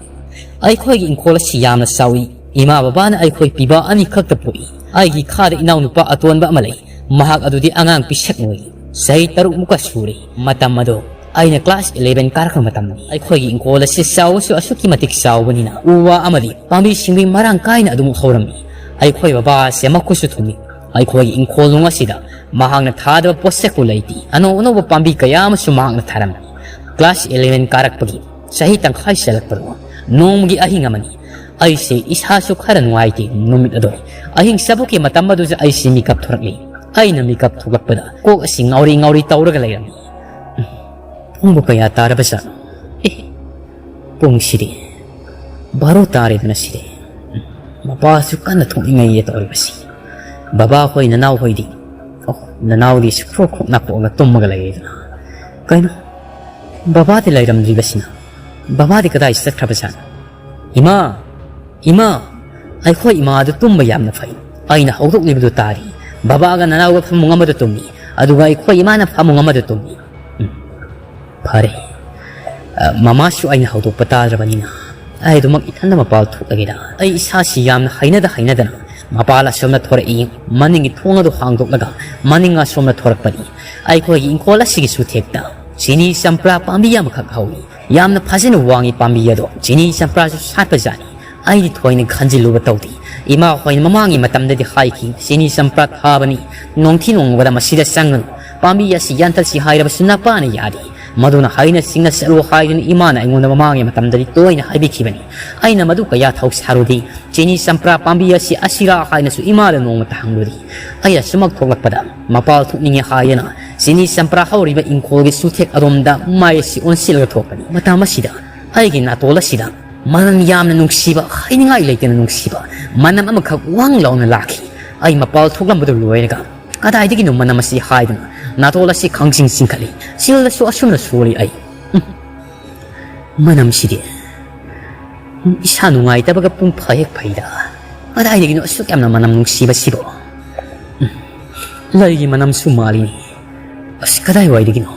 ꯑꯩꯈꯣꯏꯒꯤ ꯏꯪꯈꯣꯜ ꯑꯁꯤ ꯌꯥꯝꯅ ꯆꯥꯎꯏ꯫ ꯏꯃꯥ ꯕꯕꯥꯅ ꯑꯩꯈꯣꯏ ꯄꯤꯕꯥ ꯑꯅꯤꯈꯛꯇ ꯄꯣꯛꯏ꯫ ꯑꯩꯒꯤ ꯈꯥꯗ ꯏꯅꯥꯎꯅꯨꯄꯥ ꯑꯇꯣꯟꯕ ꯑꯃ ꯂꯩ꯫ ꯃꯍꯥꯛ ꯑꯗꯨꯗꯤ ꯑꯉꯥꯡ ꯄꯤꯁꯛ ꯑꯣꯏꯔꯤ꯫ ꯆꯍꯤ ꯇꯔꯨꯛ ꯃꯨꯛꯀ ꯁꯨꯔꯦ꯫ ꯃꯇꯝ ꯑꯗꯣ ꯑꯩꯅ class eleven ꯀꯥꯔꯛꯄ ꯃꯇꯝꯅꯤ꯫ ꯑꯩꯈꯣꯏꯒꯤ ꯏꯪꯈꯣꯜ ꯑꯁꯤ ꯆꯥꯎꯕꯁꯨ ꯑꯁꯨꯛꯀꯤ ꯃꯇꯤꯛ ꯆꯥꯎꯕꯅꯤꯅ ꯎ ꯋꯥ ꯑꯃꯗꯤ ꯄꯥꯝꯕꯤ ꯁꯤꯡꯕꯤ ꯃꯔꯥꯡ ꯀꯥꯏꯅ ꯑꯗꯨꯃꯛ ꯍꯧꯔꯝꯃꯤ꯫ ꯑꯩꯈꯣꯏ ꯕꯕꯥ ꯑꯁꯤ ꯃꯈꯨꯠꯁꯨ ꯊꯨꯝꯃꯤ꯫ ꯑꯩꯈꯣꯏꯒꯤ ꯏꯪꯈꯣꯜꯅꯨꯡ ꯑꯁꯤꯗ ꯃꯍꯥꯛꯅ ꯊꯥꯗꯕ ꯄꯣꯠꯁꯛꯄꯨ ꯂꯩꯇꯦ꯫ ꯑꯅꯧ ꯑꯅꯧꯕ ꯄꯥꯝꯕꯤ ꯀꯌꯥ ꯑꯃꯁꯨ ꯃꯍꯥꯛꯅ ꯊꯥꯔꯝꯃꯤ꯫ Class eleven ꯀꯥꯔꯛꯄꯒꯤ ꯆꯍꯤ ꯇꯪꯈꯥꯏ ꯆꯜꯂꯛꯄꯗꯣ ꯅꯣꯡꯃꯒꯤ ꯑꯍꯤꯡ ꯑꯃꯅꯤ꯫ ꯑꯩꯁꯦ ꯏꯁꯥꯁꯨ ꯈꯔ ꯅꯨꯡꯉꯥꯏꯇꯦ꯫ ꯅꯨꯃꯤꯠ ꯑꯗꯣ ꯑꯍꯤꯡ ꯆꯕꯨꯛꯀꯤ ꯃꯇꯝ ꯑꯗꯨꯗ ꯑꯩꯁꯦ ꯃꯤꯀꯞ ꯊꯣꯔꯛꯂꯤ꯫ ꯑꯩꯅ ꯃꯤꯀꯞ ꯊꯣꯛꯂꯛꯄꯗ ꯀꯣꯛ ꯑꯁꯤ ꯉꯥꯎꯔꯤ ꯉꯥꯎꯔꯤ ꯇꯧꯔꯒ ꯂꯩꯔꯝꯃꯤ꯫ ꯄꯨꯡꯕꯨ ꯀꯌꯥ ꯇꯥꯔꯕꯖꯥꯠꯅꯣ? ꯑꯦ, ꯄꯨꯡꯁꯤꯗꯤ ꯕꯥꯔꯣ ꯇꯥꯔꯦꯗꯅ ꯁꯤꯗꯤ꯫ ꯃꯄꯥꯁꯨ ꯀꯟꯅ ꯊꯣꯛꯅꯤꯡꯉꯩꯌꯦ ꯇꯧꯔꯤꯕꯁꯤ꯫ ꯕꯕꯥ ꯍꯣꯏ, ꯅꯅꯥꯎ ꯍꯣꯏꯗꯤ? ꯑꯣ, ꯅꯅꯥꯎꯗꯤ ꯁꯨꯛꯈ꯭ꯔꯣꯛ ꯈ꯭ꯔꯣꯛ ꯅꯥꯀꯣꯛꯑꯒ ꯇꯨꯝꯃꯒ ꯂꯩꯔꯦꯗꯅ꯫ ꯀꯩꯅꯣ, ꯕꯕꯥꯗꯤ ꯂꯩꯔꯝꯗ꯭ꯔꯤꯕꯁꯤꯅ? ꯕꯕꯥꯗꯤ ꯀꯗꯥꯏ ꯆꯠꯈ꯭ꯔꯕꯖꯥꯠꯅꯣ? ꯏꯃꯥ! ꯏꯃꯥ! ꯑꯩꯈꯣꯏ ꯏꯃꯥ ꯑꯗꯨ ꯇꯨꯝꯕ ꯌꯥꯝꯅ ꯐꯩ꯫ ꯑꯩꯅ ꯍꯧꯗꯣꯛꯂꯤꯕꯗꯨ ꯇꯥꯔꯤ꯫ ꯕꯕꯥꯒ ꯅꯅꯥꯎꯒ ꯐꯃꯨꯡ ꯑꯃꯗ ꯇꯨꯝꯃꯤ, ꯑꯗꯨꯒ ꯑꯩꯈꯣꯏ ꯏꯃꯥꯅ ꯐꯃꯨꯡ ꯑꯃꯗ ꯇꯨꯝꯃꯤ꯫ ꯎꯝ꯫ ꯐꯔꯦ꯫ ꯑ, ꯃꯃꯥꯁꯨ ꯑꯩꯅ ꯍꯧꯗꯣꯛꯄ ꯇꯥꯗ꯭ꯔꯕꯅꯤꯅ ꯑꯩ ꯑꯗꯨꯃꯛ ꯏꯊꯟꯗ ꯃꯄꯥꯜ ꯊꯣꯛꯂꯒꯦꯗ꯫ ꯑꯩ ꯏꯁꯥꯁꯤ ꯌꯥꯝꯅ ꯍꯩꯅꯗ ꯍꯩꯅꯗꯅ ꯃꯄꯥꯜ ꯑꯁꯣꯝꯗ ꯊꯣꯔꯛꯏ꯫ ꯃꯅꯤꯡꯒꯤ ꯊꯣꯡ ꯑꯗꯨ ꯍꯥꯡꯗꯣꯛꯂꯒ ꯃꯅꯤꯡ ꯑꯁꯣꯝꯗ ꯊꯣꯔꯛꯄꯅꯤ꯫ ꯑꯩꯈꯣꯏꯒꯤ ꯏꯪꯈꯣꯜ ꯑꯁꯤꯒꯤ ꯆꯨꯊꯦꯛꯇ ꯆꯤꯅꯤ ꯆꯝꯄ꯭ꯔꯥ ꯄꯥꯝꯕꯤ ꯑꯃꯈꯛ ꯍꯧꯏ꯫ ꯌꯥꯝꯅ ꯐꯖꯅ ꯋꯥꯡꯉꯤ ꯄꯥꯝꯕꯤ ꯑꯗꯣ꯫ ꯆꯤꯅꯤ ꯆꯝꯄ꯭ꯔꯥꯁꯨ ꯁꯥꯠꯄꯖꯥꯠꯅꯤ꯫ ꯑꯩꯗꯤ ꯊꯣꯏꯅ ꯈꯟꯖꯤꯜꯂꯨꯕ ꯇꯧꯗꯦ꯫ ꯏꯃꯥ ꯍꯣꯏꯅ ꯃꯃꯥꯡꯒꯤ ꯃꯇꯝꯗꯗꯤ ꯍꯥꯏꯈꯤ, "ꯆꯤꯅꯤ ꯆꯝꯄ꯭ꯔꯥ ꯊꯥꯕꯅꯤ, ꯅꯣꯡꯊꯤ ꯅꯣꯡꯃꯗ ꯃꯁꯤꯗ ꯆꯪꯒꯅꯨ, ꯄꯥꯝꯕꯤ ꯑꯁꯤ ꯌꯥꯟꯊꯠꯁꯤ" ꯍꯥꯏꯔꯕꯁꯨ ꯅꯄꯥꯅ ꯌꯥꯗꯦ꯫ ꯃꯗꯨꯅ ꯍꯥꯏꯅ ꯁꯤꯡꯅ ꯆꯠꯂꯨ ꯍꯥꯏꯗꯨꯅ ꯏꯃꯥꯅ ꯑꯩꯉꯣꯟꯗ ꯃꯃꯥꯡꯒꯤ ꯃꯇꯝꯗꯗꯤ ꯇꯣꯏꯅ ꯍꯥꯏꯕꯤꯈꯤꯕꯅꯤ꯫ ꯑꯩꯅ ꯃꯗꯨ ꯀꯌꯥ ꯊꯧ ꯁꯥꯔꯨꯗꯦ꯫ ꯆꯤꯅꯤ ꯆꯝꯄ꯭ꯔꯥ ꯄꯥꯝꯕꯤ ꯑꯁꯤ ꯑꯁꯤꯔꯥ ꯍꯥꯏꯅꯁꯨ ꯏꯃꯥꯗ ꯅꯣꯡꯃꯇ ꯍꯪꯂꯨꯗꯦ꯫ ꯑꯩ ꯑꯁꯨꯃꯛ ꯊꯣꯛꯂꯛꯄꯗ ꯃꯄꯥꯜ ꯊꯣꯛꯅꯤꯡꯉꯦ ꯍꯥꯏꯗꯨꯅ ꯆꯤꯅꯤ ꯆꯝꯄ꯭ꯔꯥ ꯍꯧꯔꯤꯕ ꯏꯪꯈꯣꯜꯒꯤ ꯆꯨꯊꯦꯛ ꯑꯗꯣꯝꯗ ꯃꯥꯏ ꯑꯁꯤ ꯑꯣꯟꯁꯤꯜꯂꯒ ꯊꯣꯛꯄꯅꯤ꯫ ꯃꯇꯝ ꯑꯁꯤꯗ ꯑꯩꯒꯤ ꯅꯥꯇꯣꯜ ꯑꯁꯤꯗ ꯃꯅꯝ ꯌꯥꯝꯅ ꯅꯨꯡꯁꯤꯕ, ꯍꯥꯏꯅꯤꯡꯉꯥꯏ ꯂꯩꯇꯅ ꯅꯨꯡꯁꯤꯕ ꯃꯅꯝ ꯑꯃꯈꯛ ꯋꯥꯡ ꯂꯥꯎꯅ ꯂꯥꯛꯈꯤ꯫ ꯑꯩ ꯃꯄꯥꯜ ꯊꯣꯛꯂꯝꯕꯗꯨ ꯂꯣꯏꯔꯒ "ꯀꯗꯥꯏꯗꯒꯤꯅꯣ ꯃꯅꯝ ꯑꯁꯤ?" ꯍꯥꯏꯗꯨꯅ ꯅꯥꯇꯣꯜ ꯑꯁꯤ ꯈꯪꯆꯤꯡ ꯆꯤꯡꯈꯠꯂꯤ꯫ ꯆꯤꯜꯗꯁꯨ ꯑꯁꯨꯝꯅ ꯁꯣꯜꯂꯤ ꯑꯩ꯫ ꯎꯝ꯫ ꯃꯅꯝꯁꯤꯗꯤ, ꯎꯝ, ꯏꯁꯥ ꯅꯨꯡꯉꯥꯏꯇꯕꯒ ꯄꯨꯡ ꯐꯥ ꯍꯦꯛ ꯐꯩꯗ꯫ ꯀꯗꯥꯏꯗꯒꯤꯅꯣ ꯑꯁꯨꯛ ꯌꯥꯝꯅ ꯃꯅꯝ ꯅꯨꯡꯁꯤꯕꯁꯤꯕꯣ? ꯎꯝ꯫ ꯂꯩꯒꯤ ꯃꯅꯝꯁꯨ ꯃꯥꯜꯂꯤꯅꯤ꯫ ꯑꯁ, ꯀꯗꯥꯏꯋꯥꯏꯗꯒꯤꯅꯣ?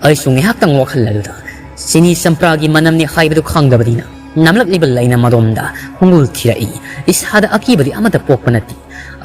ꯑꯩꯁꯨ ꯉꯥꯏꯍꯥꯛꯇꯪ ꯋꯥꯈꯜ ꯑꯗꯨꯗ ꯆꯤꯅꯤ ꯆꯝꯄ꯭ꯔꯥꯒꯤ ꯃꯅꯝꯅꯤ ꯍꯥꯏꯕꯗꯨ ꯈꯪꯗꯕꯅꯤꯅ, ꯅꯝꯂꯛꯂꯤꯕ ꯂꯩꯅꯝ ꯑꯗꯣꯝꯗ ꯈꯣꯡꯒꯨꯜ ꯊꯤꯔꯛꯏ꯫ ꯏꯁꯥꯗ ꯑꯀꯤꯕꯗꯤ ꯑꯃꯠꯇ ꯄꯣꯛꯄ ꯅꯠꯇꯦ꯫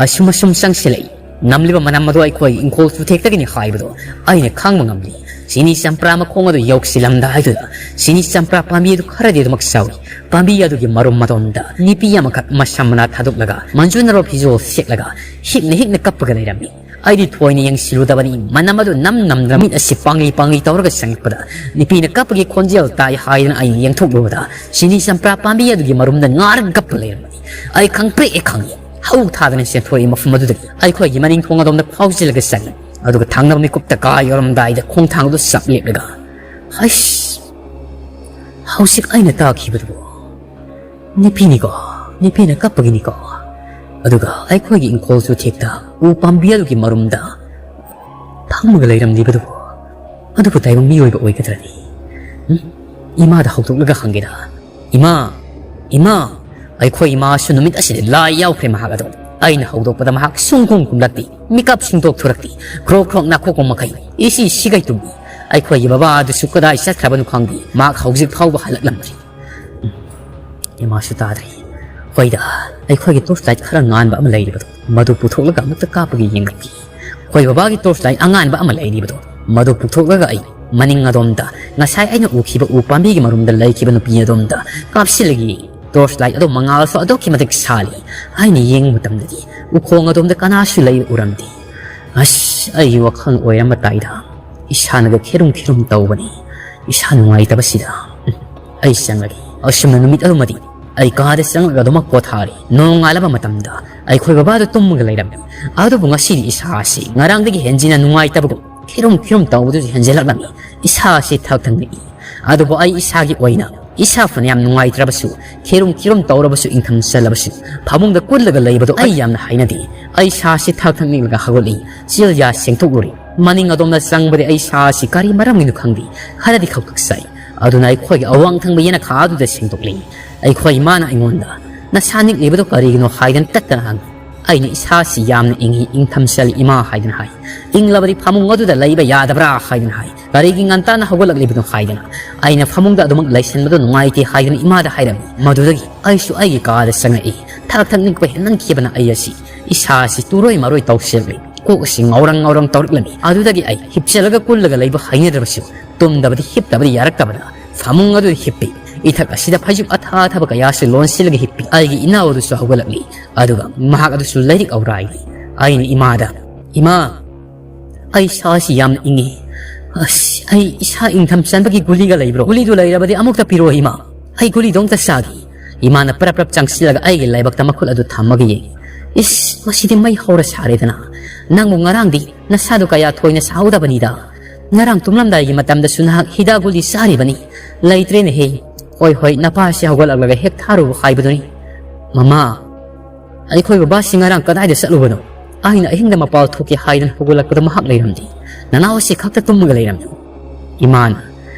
ꯑꯁꯨꯝ ꯑꯁꯨꯝ ꯆꯪꯁꯤꯜꯂꯛꯏ꯫ ꯅꯝꯂꯤꯕ ꯃꯅꯝ ꯑꯗꯨ ꯑꯩꯈꯣꯏ ꯏꯪꯈꯣꯜ ꯆꯨꯊꯦꯛꯇꯒꯤꯅꯤ ꯍꯥꯏꯕꯗꯨ ꯑꯩꯅ ꯈꯪꯕ ꯉꯝꯂꯤ꯫ ꯆꯤꯅꯤ ꯆꯝꯄ꯭ꯔꯥ ꯃꯈꯣꯡ ꯑꯗꯨ ꯌꯧꯁꯤꯜꯂꯝꯗꯥꯏꯗꯨꯗ ꯆꯤꯅꯤ ꯆꯝꯄ꯭ꯔꯥ ꯄꯥꯝꯕꯤ ꯑꯗꯨ ꯈꯔꯗꯤ ꯑꯗꯨꯃꯛ ꯆꯥꯎꯏ꯫ ꯄꯥꯝꯕꯤ ꯑꯗꯨꯒꯤ ꯃꯔꯨꯝ ꯃꯇꯣꯟꯗ ꯅꯨꯄꯤ ꯑꯃꯈꯛ ꯃꯁꯝ ꯃꯅꯥ ꯊꯥꯗꯣꯛꯂꯒ ꯃꯟꯖꯨꯅꯔꯕ ꯐꯤꯖꯣꯜ ꯁꯦꯠꯂꯒ ꯍꯤꯛꯅ ꯍꯤꯛꯅ ꯀꯞꯄꯒ ꯂꯩꯔꯝꯃꯤ꯫ ꯑꯩꯗꯤ ꯊꯣꯏꯅ ꯌꯦꯡꯁꯤꯜꯂꯨꯗꯕꯅꯤ꯫ ꯃꯅꯝ ꯑꯗꯨ ꯅꯝ ꯅꯝꯗꯨꯅ ꯃꯤꯠ ꯑꯁꯤ ꯄꯥꯡꯂꯤ ꯄꯥꯡꯂꯤ ꯇꯧꯔꯒ ꯆꯪꯂꯛꯄꯗ ꯅꯨꯄꯤꯅ ꯀꯞꯄꯒꯤ ꯈꯣꯟꯖꯦꯜ ꯇꯥꯏ ꯍꯥꯏꯗꯨꯅ ꯑꯩꯅ ꯌꯦꯡꯊꯣꯛꯂꯨꯕꯗ ꯆꯤꯅꯤ ꯆꯝꯄ꯭ꯔꯥ ꯄꯥꯝꯕꯤ ꯑꯗꯨꯒꯤ ꯃꯔꯨꯝꯗ ꯉꯥꯔꯒ ꯀꯞꯄ ꯂꯩꯔꯝꯕꯅꯤ꯫ ꯑꯩ ꯈꯪꯄ꯭ꯔꯦꯛ ꯍꯦꯛ ꯈꯪꯉꯤ꯫ ꯍꯧ ꯊꯥꯗꯅ ꯆꯦꯟꯊꯣꯔꯛꯏ ꯃꯐꯝ ꯑꯗꯨꯗꯒꯤ꯫ ꯑꯩꯈꯣꯏꯒꯤ ꯃꯅꯤꯡ ꯊꯣꯡ ꯑꯗꯣꯝꯗ ꯐꯥꯎꯖꯤꯜꯂꯒ ꯆꯪꯉꯤ꯫ ꯑꯗꯨꯒ ꯊꯪꯅꯕ ꯃꯤꯀꯨꯞꯇ ꯀꯥ ꯌꯧꯔꯝꯗꯥꯏꯗ ꯈꯣꯡꯊꯥꯡꯗꯨ ꯆꯞ ꯂꯦꯞꯂꯒ, "ꯍꯩꯁ! ꯍꯧꯖꯤꯛ ꯑꯩꯅ ꯇꯥꯈꯤꯕꯗꯨꯕꯨ ꯅꯨꯄꯤꯅꯤꯀꯣ, ꯅꯨꯄꯤꯅ ꯀꯞꯄꯒꯤꯅꯤꯀꯣ꯫ ꯑꯗꯨꯒ ꯑꯩꯈꯣꯏꯒꯤ ꯏꯪꯈꯣꯜ ꯆꯨꯊꯦꯛꯇ ꯎ ꯄꯥꯝꯕꯤ ꯑꯗꯨꯒꯤ ꯃꯔꯨꯝꯗ ꯐꯝꯃꯒ ꯂꯩꯔꯝꯂꯤꯕꯗꯨꯕꯨ, ꯑꯗꯨꯕꯨ ꯇꯥꯏꯕꯪ ꯃꯤꯑꯣꯏꯕ ꯑꯣꯏꯒꯗ꯭ꯔꯅꯤ? ꯎꯝ? ꯏꯃꯥꯗ ꯍꯧꯗꯣꯛꯂꯒ ꯍꯪꯒꯦꯗ꯫ ꯏꯃꯥ! ꯏꯃꯥ!" ꯑꯩꯈꯣꯏ ꯏꯃꯥꯁꯨ ꯅꯨꯃꯤꯠ ꯑꯁꯤꯗ ꯂꯥꯏ ꯌꯥꯎꯈ꯭ꯔꯦ ꯃꯍꯥꯛ ꯑꯗꯣ꯫ ꯑꯩꯅ ꯍꯧꯗꯣꯛꯄꯗ ꯃꯍꯥꯛ ꯁꯨꯡꯈꯨꯝ ꯈꯨꯝꯂꯛꯇꯦ꯫ ꯃꯤꯀꯞ ꯁꯨꯡꯊꯣꯛ ꯊꯣꯔꯛꯇꯦ꯫ ꯈ꯭ꯔꯣꯛ ꯈ꯭ꯔꯣꯛ ꯅꯥꯈꯣꯛꯄ ꯃꯈꯩ ꯏꯁꯤ ꯁꯤꯒꯩ ꯇꯨꯝꯃꯤ꯫ ꯑꯩꯈꯣꯏꯒꯤ ꯕꯕꯥ ꯑꯗꯨꯁꯨ ꯀꯗꯥꯏ ꯆꯠꯈ꯭ꯔꯕꯅꯣ ꯈꯪꯗꯦ꯫ ꯃꯍꯥꯛ ꯍꯧꯖꯤꯛ ꯐꯥꯎꯕ ꯍꯜꯂꯛꯂꯝꯗ꯭ꯔꯤ꯫ ꯏꯃꯥꯁꯨ ꯇꯥꯗ꯭ꯔꯤ꯫ ꯍꯣꯏꯗ, ꯑꯩꯈꯣꯏꯒꯤ torch light ꯈꯔ ꯉꯥꯟꯕ ꯑꯃ ꯂꯩꯔꯤꯕꯗꯣ, ꯃꯗꯨ ꯄꯨꯊꯣꯛꯂꯒ ꯑꯃꯨꯛꯇ ꯀꯥꯞꯄꯒ ꯌꯦꯡꯂꯛꯈꯤ꯫ ꯑꯩꯈꯣꯏ ꯕꯕꯥꯒꯤ torch light ꯑꯉꯥꯟꯕ ꯑꯃ ꯂꯩꯔꯤꯕꯗꯣ, ꯃꯗꯨ ꯄꯨꯊꯣꯛꯂꯒ ꯑꯩ ꯃꯅꯤꯡ ꯑꯗꯣꯝꯗ, ꯉꯁꯥꯏ ꯑꯩꯅ ꯎꯈꯤꯕ ꯎ ꯄꯥꯝꯕꯤꯒꯤ ꯃꯔꯨꯝꯗ ꯂꯩꯈꯤꯕ ꯅꯨꯄꯤ ꯑꯗꯣꯝꯗ ꯀꯥꯞꯁꯤꯜꯂꯒ torch light ꯑꯗꯣ ꯃꯉꯥꯜꯁꯨ ꯑꯗꯨꯛꯀꯤ ꯃꯇꯤꯛ ꯁꯥꯜꯂꯤ꯫ ꯑꯩꯅ ꯌꯦꯡꯕ ꯃꯇꯝꯗꯗꯤ ꯎꯈꯣꯡ ꯑꯗꯣꯝꯗ ꯀꯅꯥꯁꯨ ꯂꯩꯕ ꯎꯔꯝꯗꯦ꯫ ꯑꯁ, ꯑꯩꯒꯤ ꯋꯥꯈꯜ ꯑꯣꯏꯔꯝꯕ ꯇꯥꯏꯗ꯫ ꯏꯁꯥꯅꯒ ꯈꯤꯔꯨꯝ ꯈꯤꯔꯨꯝ ꯇꯧꯕꯅꯤ꯫ ꯏꯁꯥ ꯅꯨꯡꯉꯥꯏꯇꯕꯁꯤꯗ꯫ ꯑꯩ ꯆꯪꯂꯒꯦ꯫ ꯑꯁꯨꯝꯅ ꯅꯨꯃꯤꯠ ꯑꯗꯨꯃꯗꯤ ꯑꯩ ꯀꯥꯗ ꯆꯪꯂꯒ ꯑꯗꯨꯃꯛ ꯄꯣꯊꯥꯔꯤ꯫ ꯅꯣꯡꯉꯥꯜꯂꯕ ꯃꯇꯝꯗ ꯑꯩꯈꯣꯏ ꯕꯕꯥꯗꯨ ꯇꯨꯝꯃꯒ ꯂꯩꯔꯝꯃꯤ꯫ ꯑꯗꯨꯕꯨ ꯉꯁꯤꯗꯤ ꯏꯁꯥ ꯑꯁꯤ ꯉꯔꯥꯡꯗꯒꯤ ꯍꯦꯟꯖꯤꯟꯅ ꯅꯨꯡꯉꯥꯏꯇꯕꯒꯨꯝ ꯈꯤꯔꯨꯝ ꯈꯤꯔꯨꯝ ꯇꯧꯕꯗꯨꯁꯨ ꯍꯦꯟꯖꯤꯜꯂꯛꯂꯝꯃꯤ꯫ ꯏꯁꯥ ꯑꯁꯤ ꯊꯛ ꯊꯛ ꯅꯤꯛꯏ꯫ ꯑꯗꯨꯕꯨ ꯑꯩ ꯏꯁꯥꯒꯤ ꯑꯣꯏꯅ ꯏꯁꯥ ꯐꯅꯌꯥꯝ ꯅꯨꯡꯉꯥꯏꯇ꯭ꯔꯕꯁꯨ, ꯈꯤꯔꯨꯝ ꯈꯤꯔꯨꯝ ꯇꯧꯔꯕꯁꯨ, ꯏꯪꯊꯝ ꯆꯜꯂꯕꯁꯨ, ꯐꯃꯨꯡꯗ ꯀꯨꯜꯂꯒ ꯂꯩꯕꯗꯨ ꯑꯩ ꯌꯥꯝꯅ ꯍꯩꯅꯗꯦ꯫ ꯑꯩ ꯏꯁꯥꯁꯤ ꯊꯛ ꯊꯛ ꯅꯤꯛꯂꯒ ꯍꯧꯒꯠꯂꯤ꯫ ꯆꯤꯜ ꯌꯥ ꯁꯦꯡꯗꯣꯛꯂꯨꯔꯤ꯫ ꯃꯅꯤꯡ ꯑꯗꯣꯝꯗ ꯆꯪꯕꯗꯤ ꯑꯩ ꯏꯁꯥꯁꯤ ꯀꯔꯤ ꯃꯔꯝꯒꯤꯅꯣ ꯈꯪꯗꯦ, ꯈꯔꯗꯤ ꯈꯧꯇꯛ ꯆꯥꯏ꯫ ꯑꯗꯨꯅ ꯑꯩꯈꯣꯏꯒꯤ ꯑꯋꯥꯡ ꯊꯪꯕ ꯌꯦꯅꯈꯥ ꯑꯗꯨꯗ ꯁꯦꯡꯗꯣꯛꯂꯤ꯫ ꯑꯩꯈꯣꯏ ꯏꯃꯥꯅ ꯑꯩꯉꯣꯟꯗ, "ꯅꯁꯥ ꯅꯤꯛꯂꯤꯕꯗꯨ ꯀꯔꯤꯒꯤꯅꯣ?" ꯍꯥꯏꯗꯅ ꯇꯠꯇꯅ ꯍꯪꯏ꯫ ꯑꯩꯅ, "ꯏꯁꯥꯁꯤ ꯌꯥꯝꯅ ꯏꯪꯏ, ꯏꯪꯊꯝ ꯆꯜꯂꯤ ꯏꯃꯥ" ꯍꯥꯏꯗꯅ ꯍꯥꯏ꯫ "ꯏꯪꯂꯕꯗꯤ ꯐꯃꯨꯡ ꯑꯗꯨꯗ ꯂꯩꯕ ꯌꯥꯗꯕ꯭ꯔꯥ?" ꯍꯥꯏꯗꯅ ꯍꯥꯏ꯫ "ꯀꯔꯤꯒꯤ ꯉꯟꯇꯥꯅ ꯍꯧꯒꯠꯂꯛꯂꯤꯕꯅꯣ?" ꯍꯥꯏꯗꯅ꯫ ꯑꯩꯅ, "ꯐꯃꯨꯡꯗ ꯑꯗꯨꯃꯛ ꯂꯩꯁꯟꯕꯗꯨ ꯅꯨꯡꯉꯥꯏꯇꯦ" ꯍꯥꯏꯗꯅ ꯏꯃꯥꯗ ꯍꯥꯏꯔꯝꯃꯤ꯫ ꯃꯗꯨꯗꯒꯤ ꯑꯩꯁꯨ ꯑꯩꯒꯤ ꯀꯥꯗ ꯆꯪꯉꯛꯏ꯫ ꯊꯛ ꯊꯛ ꯅꯤꯛꯄ ꯍꯦꯟꯃꯟꯈꯤꯕꯅ ꯑꯩ ꯑꯁꯤ ꯏꯁꯥ ꯑꯁꯤ ꯇꯨꯔꯣꯏ ꯃꯔꯣꯏ ꯇꯧꯁꯤꯜꯂꯛꯂꯤ꯫ ꯀꯣꯛ ꯑꯁꯤ ꯉꯥꯎꯔꯪ ꯉꯥꯎꯔꯪ ꯇꯧꯔꯛꯂꯝꯃꯤ꯫ ꯑꯗꯨꯗꯒꯤ ꯑꯩ ꯍꯤꯞꯆꯜꯂꯒ ꯀꯨꯜꯂꯒ ꯂꯩꯕ ꯍꯩꯅꯗ꯭ꯔꯕꯁꯨ, ꯇꯨꯝꯗꯕꯗꯤ ꯍꯤꯞꯇꯕꯗꯤ ꯌꯥꯔꯛꯇꯕꯅ ꯐꯃꯨꯡ ꯑꯗꯨꯗ ꯍꯤꯞꯄꯤ꯫ ꯏꯊꯛ ꯑꯁꯤꯗ ꯐꯩꯖꯨꯞ ꯑꯊꯥ ꯑꯊꯥꯕ ꯀꯌꯥꯁꯨ ꯂꯣꯟꯁꯤꯜꯂꯒ ꯍꯤꯞꯄꯤ꯫ ꯑꯩꯒꯤ ꯏꯅꯥꯎ ꯑꯗꯨꯁꯨ ꯍꯧꯒꯠꯂꯛꯂꯤ꯫ ꯑꯗꯨꯒ ꯃꯍꯥꯛ ꯑꯗꯨꯁꯨ ꯂꯥꯏꯔꯤꯛ ꯑꯧꯔꯥꯏꯔꯤ꯫ ꯑꯩꯅ ꯏꯃꯥꯗ, "ꯏꯃꯥ, ꯑꯩ ꯏꯁꯥꯁꯤ ꯌꯥꯝꯅ ꯏꯪꯉꯤ꯫ ꯑꯁ, ꯑꯩ ꯏꯁꯥ ꯏꯪꯊꯝ ꯆꯟꯕꯒꯤ ꯒꯨꯂꯤꯒ ꯂꯩꯕ꯭ꯔꯣ? ꯒꯨꯂꯤꯗꯨ ꯂꯩꯔꯕꯗꯤ ꯑꯃꯨꯛꯇ ꯄꯤꯔꯛꯑꯣ ꯏꯃꯥ꯫ ꯑꯩ ꯒꯨꯂꯤꯗꯣ ꯑꯃꯨꯛꯇ ꯆꯥꯒꯦ꯫" ꯏꯃꯥꯅ ꯄ꯭ꯔꯞ ꯄ꯭ꯔꯞ ꯆꯪꯁꯤꯜꯂꯒ ꯑꯩꯒꯤ ꯂꯥꯏꯕꯛꯇ ꯃꯈꯨꯠ ꯑꯗꯨ ꯊꯝꯃꯒ ꯌꯦꯡꯉꯤ꯫ "ꯏꯁ, ꯃꯁꯤꯗꯤ ꯃꯩ ꯍꯧꯔ ꯁꯥꯔꯦꯗꯅ꯫ ꯅꯪꯕꯨ ꯉꯔꯥꯡꯗꯤ ꯅꯁꯥꯗꯨ ꯀꯌꯥ ꯊꯣꯏꯅ ꯁꯥꯍꯧꯗꯕꯅꯤꯗ꯫ ꯉꯔꯥꯡ ꯇꯨꯝꯂꯝꯗꯥꯏꯒꯤ ꯃꯇꯝꯗꯁꯨ ꯅꯍꯥꯛ ꯍꯤꯗꯥꯛ ꯒꯨꯂꯤ ꯆꯥꯔꯤꯕꯅꯤ꯫ ꯂꯩꯇ꯭ꯔꯦꯅꯦꯍꯦ꯫ ꯍꯣꯏ, ꯍꯣꯏ, ꯅꯄꯥꯁꯤ ꯍꯧꯒꯠꯂꯛꯂꯒ ꯍꯦꯛ ꯊꯥꯔꯨꯕ ꯍꯥꯏꯕꯗꯨꯅꯤ꯫" "ꯃꯃꯥ, ꯑꯩꯈꯣꯏ ꯕꯕꯥꯁꯤ ꯉꯔꯥꯡ ꯀꯗꯥꯏꯗ ꯆꯠꯂꯨꯕꯅꯣ? ꯑꯩꯅ ꯑꯍꯤꯡꯗ ꯃꯄꯥꯜ ꯊꯣꯛꯀꯦ ꯍꯥꯏꯗꯅ ꯍꯧꯒꯠꯂꯛꯄꯗ ꯃꯍꯥꯛ ꯂꯩꯔꯝꯗꯦ꯫ ꯅꯅꯥꯎ ꯑꯁꯤ ꯈꯛꯇ ꯇꯨꯝꯃꯒ ꯂꯩꯔꯝꯃꯤ꯫" ꯏꯃꯥꯅ,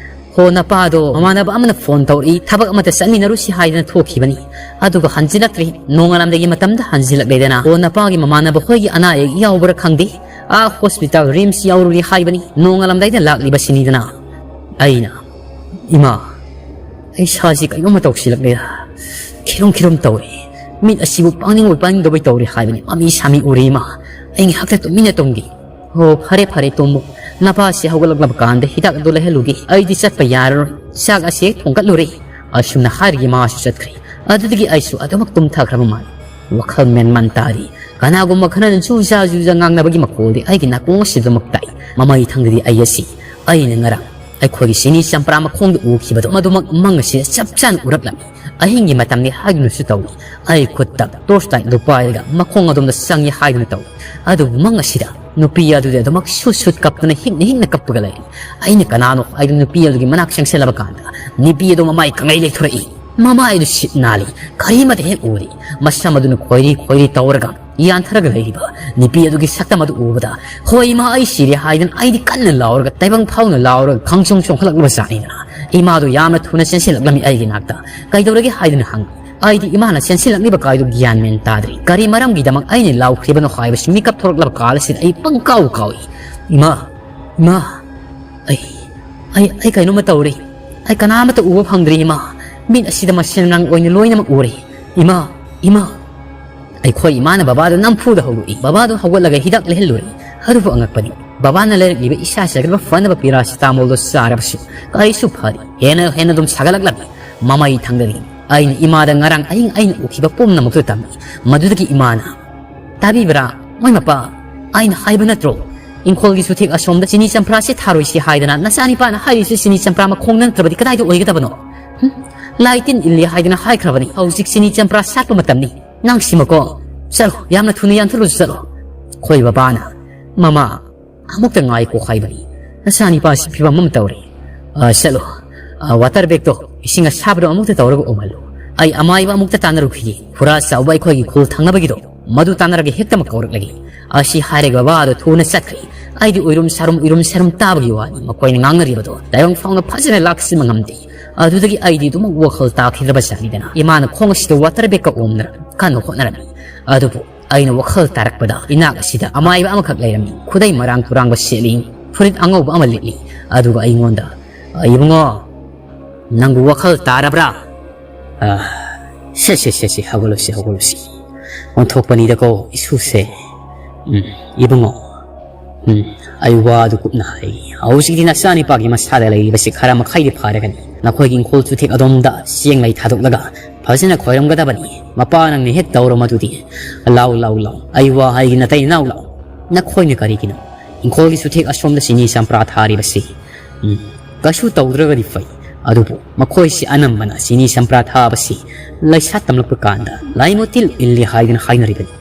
"ꯍꯣ, ꯅꯄꯥꯗꯣ ꯃꯃꯥꯟꯅꯕ ꯑꯃꯅ ꯐꯣꯟ ꯇꯧꯔꯛꯏ, ꯊꯕꯛ ꯑꯃꯇ ꯆꯠꯃꯤꯟꯅꯔꯨꯁꯤ ꯍꯥꯏꯗꯅ ꯊꯣꯛꯈꯤꯕꯅꯤ꯫ ꯑꯗꯨꯒ ꯍꯟꯖꯤꯜꯂꯛꯇ꯭ꯔꯤ꯫ ꯅꯣꯡꯉꯥꯜꯂꯝꯗꯥꯏꯒꯤ ꯃꯇꯝꯗ ꯍꯟꯖꯤꯜꯂꯛꯂꯦꯗꯅ꯫ ꯍꯣ, ꯅꯄꯥꯒꯤ ꯃꯃꯥꯟꯅꯕ ꯍꯣꯏꯒꯤ ꯑꯅꯥ ꯑꯌꯦꯛ ꯌꯥꯎꯕ꯭ꯔꯥ ꯈꯪꯗꯦ꯫ ꯑꯥ, ꯍꯣꯁꯄꯤꯇꯥꯜ ꯔꯤꯝꯁ ꯌꯥꯎꯔꯨꯔꯤ ꯍꯥꯏꯕꯅꯤ꯫ ꯅꯣꯡꯉꯥꯜꯂꯝꯗꯥꯏꯗ ꯂꯥꯛꯂꯤꯕꯁꯤꯅꯤꯗꯅ꯫" ꯑꯩꯅ, "ꯏꯃꯥ, ꯑꯩ ꯏꯁꯥꯁꯤ ꯀꯩꯅꯣꯝꯃ ꯇꯧꯁꯤꯜꯂꯛꯂꯦ꯫ ꯈꯤꯔꯨꯝ ꯈꯤꯔꯨꯝ ꯇꯧꯏ꯫ ꯃꯤꯠ ꯑꯁꯤꯕꯨ ꯄꯥꯡꯅꯤꯡꯑꯣꯏ ꯄꯥꯡꯅꯤꯡꯗꯕꯣꯏ ꯇꯧꯔꯤ ꯍꯥꯏꯕꯅꯤ꯫ ꯃꯃꯤ ꯁꯥꯃꯤ ꯎꯔꯦ ꯏꯃꯥ꯫ ꯑꯩ ꯉꯥꯏꯍꯥꯛꯇ ꯇꯨꯃꯤꯟꯅ ꯇꯨꯝꯒꯦ꯫" "ꯍꯣ, ꯐꯔꯦ ꯐꯔꯦ, ꯇꯨꯝꯃꯨ꯫ ꯅꯄꯥꯁꯤ ꯍꯧꯒꯠꯂꯛꯂꯕ ꯀꯥꯟꯗ ꯍꯤꯗꯥꯛ ꯑꯗꯨ ꯂꯩꯍꯜꯂꯨꯒꯦ꯫ ꯑꯩꯗꯤ ꯆꯠꯄ ꯌꯥꯔꯔꯣꯏ꯫ ꯆꯥꯛ ꯑꯁꯤ ꯍꯦꯛ ꯊꯣꯡꯒꯠꯂꯨꯔꯦ꯫" ꯑꯁꯨꯝꯅ ꯍꯥꯏꯔꯒ ꯃꯥꯁꯨ ꯆꯠꯈ꯭ꯔꯦ꯫ ꯑꯗꯨꯗꯒꯤ ꯑꯩꯁꯨ ꯑꯗꯨꯃꯛ ꯇꯨꯝꯊꯈ꯭ꯔꯕ ꯃꯥꯜꯂꯤ꯫ ꯋꯥꯈꯜ ꯃꯦꯟ ꯃꯥꯟ ꯇꯥꯗꯦ꯫ ꯀꯅꯥꯒꯨꯝꯕ ꯈꯔꯅ ꯖꯨ ꯖꯥ ꯖꯨ ꯖꯥ ꯉꯥꯡꯅꯕꯒꯤ ꯃꯈꯣꯜꯗꯤ ꯑꯩꯒꯤ ꯅꯥꯀꯣꯡ ꯑꯁꯤꯗꯃꯛ ꯇꯥꯏ꯫ ꯃꯃꯩ ꯊꯪꯗꯗꯤ ꯑꯩ ꯑꯁꯤ ꯑꯩꯅ ꯉꯔꯥꯡ ꯑꯩꯈꯣꯏꯒꯤ ꯆꯤꯅꯤ ꯆꯝꯄ꯭ꯔꯥ ꯃꯈꯣꯡꯗ ꯎꯈꯤꯕꯗꯣ ꯃꯗꯨꯃꯛ ꯃꯪ ꯑꯁꯤꯗ ꯆꯞ ꯆꯥꯅ ꯎꯔꯛꯂꯝꯃꯤ꯫ ꯑꯍꯤꯡꯒꯤ ꯃꯇꯝꯅꯤ ꯍꯥꯏꯗꯨꯅꯁꯨ ꯇꯧꯏ꯫ ꯑꯩ ꯈꯨꯠꯇ torch light ꯗꯨ ꯄꯥꯏꯔꯒ ꯃꯈꯣꯡ ꯑꯗꯣꯝꯗ ꯆꯪꯏ ꯍꯥꯏꯗꯨꯅ ꯇꯧꯏ꯫ ꯑꯗꯨꯕꯨ ꯃꯪ ꯑꯁꯤꯗ ꯅꯨꯄꯤ ꯑꯗꯨꯗꯤ ꯑꯗꯨꯃꯛ ꯁꯨꯠ ꯁꯨꯠ ꯀꯞꯇꯨꯅ ꯍꯤꯛꯅ ꯍꯤꯛꯅ ꯀꯞꯄꯒ ꯂꯩ꯫ ꯑꯩꯅ ꯀꯅꯥꯅꯣ ꯍꯥꯏꯗꯨꯅ ꯅꯨꯄꯤ ꯑꯗꯨꯒꯤ ꯃꯅꯥꯛ ꯆꯪꯁꯤꯜꯂꯕ ꯀꯥꯟꯗ ꯅꯨꯄꯤ ꯑꯗꯨ ꯃꯃꯥꯏ ꯀꯪꯂꯩ ꯂꯩꯊꯣꯔꯛꯏ꯫ ꯃꯃꯥꯏ ꯑꯗꯨ ꯁꯤꯠ ꯅꯥꯜꯂꯤ꯫ ꯀꯔꯤꯃꯠꯇ ꯍꯦꯛ ꯎꯗꯦ꯫ ꯃꯁꯝ ꯑꯗꯨꯅ ꯈꯣꯏꯔꯤ ꯈꯣꯏꯔꯤ ꯇꯧꯔꯒ ꯌꯥꯟꯊꯔꯒ ꯂꯩꯔꯤꯕ ꯅꯨꯄꯤ ꯑꯗꯨꯒꯤ ꯁꯛꯇꯝ ꯑꯗꯨ ꯎꯕꯗ, "ꯍꯣꯏ ꯏꯃꯥ, ꯑꯩ ꯁꯤꯔꯦ" ꯍꯥꯏꯗꯨꯅ ꯑꯩꯗꯤ ꯀꯟꯅ ꯂꯥꯎꯔꯒ ꯇꯥꯏꯕꯪ ꯐꯥꯎꯅ ꯂꯥꯎꯔꯒ ꯈꯪꯆꯣꯡ ꯆꯣꯡꯈꯠꯂꯛꯂꯕ ꯖꯥꯠꯅꯤꯗꯅ꯫ ꯏꯃꯥꯗꯨ ꯌꯥꯝꯅ ꯊꯨꯅ ꯆꯦꯟꯁꯤꯜꯂꯛꯂꯝꯃꯤ ꯑꯩꯒꯤ ꯅꯥꯛꯇ꯫ "ꯀꯩꯗꯧꯔꯒꯦ?" ꯍꯥꯏꯗꯨꯅ ꯍꯪꯉꯤ꯫ ꯑꯩꯗꯤ ꯏꯃꯥꯅ ꯆꯦꯟꯁꯤꯜꯂꯛꯂꯤꯕ ꯀꯥꯏꯗꯨ ꯒ꯭ꯌꯥꯟ ꯃꯦꯟ ꯇꯥꯗ꯭ꯔꯤ꯫ ꯀꯔꯤ ꯃꯔꯝꯒꯤꯗꯃꯛ ꯑꯩꯅ ꯂꯥꯎꯈ꯭ꯔꯤꯕꯅꯣ ꯍꯥꯏꯕꯁꯤ ꯃꯤꯀꯞ ꯊꯣꯛꯂꯛꯂꯕ ꯀꯥꯜ ꯑꯁꯤꯗ ꯑꯩ ꯄꯪꯀꯥꯎ ꯀꯥꯎꯏ꯫ "ꯏꯃꯥ, ꯏꯃꯥ, ꯑꯩ, ꯑꯩ, ꯑꯩ ꯀꯩꯅꯣꯝꯃ ꯇꯧꯔꯦ꯫ ꯑꯩ ꯀꯅꯥꯃꯠꯇ ꯎꯕ ꯐꯪꯗ꯭ꯔꯦ ꯏꯃꯥ꯫ ꯃꯤꯠ ꯑꯁꯤꯗ ꯃꯁꯦꯟ ꯔꯪ ꯑꯣꯏꯅ ꯂꯣꯏꯅꯃꯛ ꯎꯔꯦ꯫ ꯏꯃꯥ, ꯏꯃꯥ"꯫ ꯑꯩꯈꯣꯏ ꯏꯃꯥꯅ ꯕꯕꯥꯗꯨ ꯅꯝꯐꯨꯗ ꯍꯧꯗꯣꯛꯏ꯫ ꯕꯕꯥꯗꯨ ꯍꯧꯒꯠꯂꯒ ꯍꯤꯗꯥꯛ ꯂꯩꯍꯜꯂꯨꯔꯦ꯫ ꯑꯗꯨꯕꯨ ꯑꯉꯛꯄꯅꯤ, ꯕꯕꯥꯅ ꯂꯩꯔꯛꯂꯤꯕ ꯏꯁꯥ ꯁꯥꯒꯠꯄ ꯐꯅꯕ paracetamol ꯗꯨ ꯆꯥꯔꯕꯁꯨ ꯀꯔꯤꯁꯨ ꯐꯗꯦ꯫ ꯍꯦꯟꯅ ꯍꯦꯟꯅ ꯑꯗꯨꯝ ꯁꯥꯒꯠꯂꯛꯂꯝꯃꯤ꯫ ꯃꯃꯩ ꯊꯪꯗꯅꯤ꯫ ꯑꯩꯅ ꯏꯃꯥꯗ ꯉꯔꯥꯡ ꯑꯍꯤꯡ ꯑꯩꯅ ꯎꯈꯤꯕ ꯄꯨꯝꯅꯃꯛꯇꯨ ꯇꯝꯃꯤ꯫ ꯃꯗꯨꯗꯒꯤ ꯏꯃꯥꯅ, "ꯇꯥꯕꯤꯕ꯭ꯔꯥ, ꯃꯣꯏ ꯃꯄꯥ? ꯑꯩꯅ ꯍꯥꯏꯕ ꯅꯠꯇ꯭ꯔꯣ? ꯏꯪꯈꯣꯜꯒꯤ ꯆꯨꯊꯦꯛ ꯑꯁꯣꯝꯗ ꯆꯤꯅꯤ ꯆꯝꯄ꯭ꯔꯥꯁꯤ ꯊꯥꯔꯣꯏꯁꯤ ꯍꯥꯏꯗꯅ ꯅꯆꯥꯅꯤꯄꯥꯅ ꯍꯥꯏꯔꯤꯁꯤ ꯆꯤꯅꯤ ꯆꯝꯄ꯭ꯔꯥ ꯃꯈꯣꯡꯗ ꯅꯠꯇ꯭ꯔꯕꯗꯤ ꯀꯗꯥꯏꯗ ꯑꯣꯏꯒꯗꯕꯅꯣ? ꯍꯨꯝ? ꯂꯥꯏ ꯇꯤꯟ ꯏꯜꯂꯤ ꯍꯥꯏꯗꯅ ꯍꯥꯏꯈ꯭ꯔꯕꯅꯤ꯫ ꯍꯧꯖꯤꯛ ꯆꯤꯅꯤ ꯆꯝꯄ꯭ꯔꯥ ꯁꯥꯠꯄ ꯃꯇꯝꯅꯤ꯫ ꯅꯪꯁꯤꯃꯀꯣ, ꯆꯠꯂꯣ, ꯌꯥꯝꯅ ꯊꯨꯅ ꯌꯥꯟꯊꯠꯂꯨꯁꯤ ꯆꯠꯂꯣ"꯫ ꯑꯩꯈꯣꯏ ꯕꯕꯥꯅ, "ꯃꯃꯥ, ꯑꯃꯨꯛꯇ ꯉꯥꯏꯀꯣ" ꯍꯥꯏꯕꯅꯤ꯫ "ꯅꯆꯥꯅꯤꯄꯥꯁꯤ ꯐꯤꯕꯝ ꯑꯃ ꯇꯧꯔꯦ꯫ ꯑ, ꯆꯠꯂꯣ, ꯑ, water bag ꯇꯣ ꯏꯁꯤꯡ ꯑꯁꯥꯕꯗꯣ ꯑꯃꯨꯛꯇ ꯇꯧꯔꯒ ꯎꯝꯍꯜꯂꯨ꯫ ꯑꯩ ꯑꯃꯥꯏꯕ ꯑꯃꯨꯛꯇ ꯇꯥꯟꯅꯔꯨꯈꯤꯒꯦ꯫ ꯈꯨꯔꯥ ꯆꯥꯎꯕ ꯑꯩꯈꯣꯏꯒꯤ ꯈꯨꯜ ꯊꯪꯅꯕꯒꯤꯗꯣ, ꯃꯗꯨ ꯇꯥꯟꯅꯔꯒ ꯍꯦꯛꯇꯃꯛ ꯀꯧꯔꯛꯂꯒꯦ"꯫ ꯑꯁꯤ ꯍꯥꯏꯔꯒ ꯕꯕꯥ ꯑꯗꯨ ꯊꯨꯅ ꯆꯠꯈ꯭ꯔꯦ꯫ ꯑꯩꯗꯤ ꯎꯏꯔꯨꯝ ꯁꯥꯔꯨꯝ, ꯎꯏꯔꯨꯝ ꯁꯥꯔꯨꯝ ꯇꯥꯕꯒꯤ ꯋꯥꯅꯤ꯫ ꯃꯈꯣꯏꯅ ꯉꯥꯡꯅꯔꯤꯕꯗꯣ ꯇꯥꯏꯕꯪ ꯐꯥꯎꯅ ꯐꯖꯅ ꯂꯥꯛꯁꯤꯟꯕ ꯉꯝꯗꯦ꯫ ꯑꯗꯨꯗꯒꯤ ꯑꯩꯗꯤ ꯑꯗꯨꯃꯛ ꯋꯥꯈꯜ ꯇꯥꯈꯤꯗ꯭ꯔꯕ ꯖꯥꯠꯅꯤꯗꯅ꯫ ꯏꯃꯥꯅ ꯈꯣꯡ ꯑꯁꯤꯗ water bag ꯀ ꯑꯣꯝꯗꯅ ꯀꯟꯅ ꯍꯣꯠꯅꯔꯝꯃꯤ꯫ ꯑꯗꯨꯕꯨ ꯑꯩꯅ ꯋꯥꯈꯜ ꯇꯥꯔꯛꯄꯗ ꯏꯅꯥꯛ ꯑꯁꯤꯗ ꯑꯃꯥꯏꯕ ꯑꯃꯈꯛ ꯂꯩꯔꯝꯃꯤ꯫ ꯈꯨꯗꯩ ꯃꯔꯥꯡ ꯇꯨꯔꯥꯡꯕ ꯁꯦꯠꯂꯤ, ꯐꯨꯔꯤꯠ ꯑꯉꯧꯕ ꯑꯃ ꯂꯤꯠꯂꯤ꯫ ꯑꯗꯨꯒ ꯑꯩꯉꯣꯟꯗ, "ꯏꯕꯨꯡꯉꯣ, ꯅꯪꯕꯨ ꯋꯥꯈꯜ ꯇꯥꯔꯕ꯭ꯔꯥ?" ꯑ, ꯁꯦ, ꯁꯦ, ꯁꯦ, ꯁꯦ, ꯍꯧꯒꯠꯂꯨꯁꯤ, ꯍꯧꯒꯠꯂꯨꯁꯤ꯫ ꯑꯣꯟꯊꯣꯛꯄꯅꯤꯗꯀꯣ, ꯏꯁꯨꯁꯦ꯫ ꯎꯝ, ꯏꯕꯨꯡꯉꯣ꯫ ꯎꯝ, ꯑꯩ ꯋꯥꯗꯨ ꯀꯨꯞꯅ ꯍꯥꯏ꯫ ꯍꯧꯖꯤꯛꯇꯤ ꯅꯆꯥꯅꯤꯄꯥꯒꯤ ꯃꯁꯥꯗ ꯂꯩꯔꯤꯕꯁꯤ ꯈꯔ ꯃꯈꯩꯗꯤ ꯐꯔꯒꯅꯤ꯫ ꯅꯈꯣꯏꯒꯤ ꯏꯪꯈꯣꯜ ꯆꯨꯊꯦꯛ ꯑꯗꯣꯝꯗ ꯆꯦꯡ ꯂꯩ ꯊꯥꯗꯣꯛꯂꯒ ꯐꯖꯅ ꯈꯣꯏꯔꯝꯒꯗꯕꯅꯤ꯫ ꯃꯄꯥ ꯅꯪꯅ ꯍꯦꯛ ꯇꯧꯔꯣ ꯃꯗꯨꯗꯤ꯫ ꯂꯥꯎ, ꯂꯥꯎ, ꯂꯥꯎ꯫ ꯑꯩ ꯋꯥ ꯍꯥꯏꯒꯦ ꯅꯇꯩ ꯅꯥꯎ ꯂꯥꯎ꯫ ꯅꯈꯣꯏꯅ ꯀꯔꯤꯒꯤꯅꯣ ꯏꯪꯈꯣꯜꯒꯤ ꯆꯨꯊꯦꯛ ꯑꯁꯣꯝꯗ ꯆꯤꯅꯤ ꯆꯝꯄ꯭ꯔꯥ ꯊꯥꯔꯤꯕꯁꯤ? ꯎꯝ, ꯀꯩꯁꯨ ꯇꯧꯗ꯭ꯔꯒꯗꯤ ꯐꯩ꯫ ꯑꯗꯨꯕꯨ ꯃꯈꯣꯏꯁꯤ ꯑꯅꯝꯕꯅ ꯆꯤꯅꯤ ꯆꯝꯄ꯭ꯔꯥ ꯊꯥꯕꯁꯤ ꯂꯩꯁꯥ ꯇꯝꯂꯛꯄ ꯀꯥꯟꯗ ꯂꯥꯏꯃꯨ ꯇꯤꯜ ꯏꯜꯂꯤ ꯍꯥꯏꯗꯨꯅ ꯍꯥꯏꯅꯔꯤꯕꯅꯤ꯫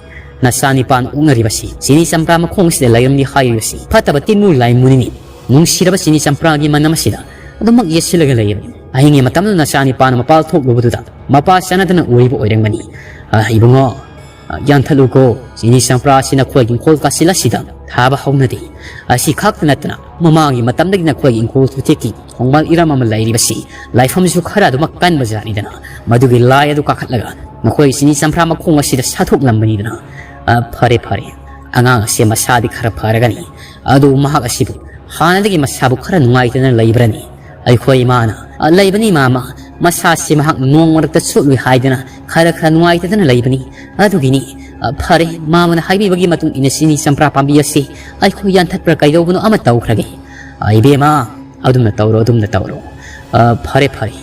ꯅꯆꯥ ꯅꯤꯄꯥꯟ ꯑꯣꯛꯅꯔꯤꯕꯁꯤ ꯆꯤꯅꯤ ꯆꯝꯄ꯭ꯔꯥ ꯃꯈꯣꯡ ꯑꯁꯤꯗ ꯂꯩꯔꯝꯂꯤ ꯍꯥꯏꯔꯤꯕꯁꯤ ꯐꯠꯇꯕ ꯇꯤꯟꯃꯨ ꯂꯥꯏꯃꯨꯅꯤꯅꯤ꯫ ꯅꯨꯡꯁꯤꯔꯕ ꯆꯤꯅꯤ ꯆꯝꯄ꯭ꯔꯥꯒꯤ ꯃꯅꯝ ꯑꯁꯤꯗ ꯑꯗꯨꯃꯛ ꯌꯦꯠꯁꯤꯜꯂꯒ ꯂꯩꯔꯕꯅꯤ꯫ ꯑꯍꯤꯡꯒꯤ ꯃꯇꯝꯗ ꯅꯆꯥ ꯅꯤꯄꯥꯅ ꯃꯄꯥꯜ ꯊꯣꯛꯂꯨꯕꯗꯨꯗ ꯃꯄꯥ ꯆꯥꯟꯅꯗꯅ ꯎꯔꯤꯕ ꯑꯣꯏꯔꯝꯒꯅꯤ꯫ "ꯑ, ꯏꯕꯨꯡꯉꯣ, ꯑ, ꯌꯥꯟꯊꯠꯂꯨꯀꯣ, ꯆꯤꯅꯤ ꯆꯝꯄ꯭ꯔꯥ ꯑꯁꯤ ꯅꯈꯣꯏꯒꯤ ꯏꯪꯈꯣꯜ ꯀꯥꯆꯤꯜ ꯑꯁꯤꯗ ꯊꯥꯕ ꯍꯧꯅꯗꯦ꯫ ꯑꯁꯤ ꯈꯛꯇ ꯅꯠꯇꯅ ꯃꯃꯥꯡꯒꯤ ꯃꯇꯝꯗꯒꯤ ꯅꯈꯣꯏꯒꯤ ꯏꯪꯈꯣꯜ ꯆꯨꯊꯦꯛꯀꯤ ꯈꯣꯡꯕꯥꯜ ꯏꯔꯝ ꯑꯃ ꯂꯩꯔꯤꯕꯁꯤ ꯂꯥꯏꯐꯝꯁꯨ ꯈꯔ ꯑꯗꯨꯃꯛ ꯀꯟꯕ ꯖꯥꯠꯅꯤꯗꯅ, ꯃꯗꯨꯒꯤ ꯂꯥꯏ ꯑꯗꯨ ꯀꯥꯈꯠꯂꯒ ꯅꯈꯣꯏ ꯆꯤꯅꯤ ꯆꯝꯄ꯭ꯔꯥ ꯃꯈꯣꯡ ꯑꯁꯤꯗ ꯁꯥꯊꯣꯛꯂꯝꯕꯅꯤꯗꯅ꯫ ꯑ, ꯐꯔꯦ, ꯐꯔꯦ, ꯑꯉꯥꯡ ꯑꯁꯦ ꯃꯁꯥꯗꯤ ꯈꯔ ꯐꯔꯒꯅꯤ, ꯑꯗꯨ ꯃꯍꯥꯛ ꯑꯁꯤꯕꯨ ꯍꯥꯟꯅꯗꯒꯤ ꯃꯁꯥꯕꯨ ꯈꯔ ꯅꯨꯡꯉꯥꯏꯇꯗꯅ ꯂꯩꯕ꯭ꯔꯅꯤ?" ꯑꯩꯈꯣꯏ ꯏꯃꯥꯅ, "ꯑ, ꯂꯩꯕꯅꯤ ꯃꯥꯃ, ꯃꯁꯥꯁꯤ ꯃꯍꯥꯛ ꯅꯣꯡ ꯃꯔꯛꯇ ꯆꯣꯠꯂꯨꯏ ꯍꯥꯏꯗꯅ ꯈꯔ ꯈꯔ ꯅꯨꯡꯉꯥꯏꯇꯗꯅ ꯂꯩꯕꯅꯤ꯫ ꯑꯗꯨꯒꯤꯅꯤ꯫ ꯑ, ꯐꯔꯦ, ꯃꯥꯃꯅ ꯍꯥꯏꯕꯤꯕꯒꯤ ꯃꯇꯨꯡ ꯏꯟꯅ ꯆꯤꯅꯤ ꯆꯝꯄ꯭ꯔꯥ ꯄꯥꯝꯕꯤ ꯑꯁꯤ ꯑꯩꯈꯣꯏ ꯌꯥꯟꯊꯠꯄ꯭ꯔꯥ ꯀꯩꯗꯧꯕꯅꯣ ꯑꯃ ꯇꯧꯈ꯭ꯔꯒꯦ꯫ ꯑ, ꯏꯕꯦꯝꯃ, ꯑꯗꯨꯝꯅ ꯇꯧꯔꯣ, ꯑꯗꯨꯝꯅ ꯇꯧꯔꯣ꯫ ꯑ, ꯐꯔꯦ, ꯐꯔꯦ꯫"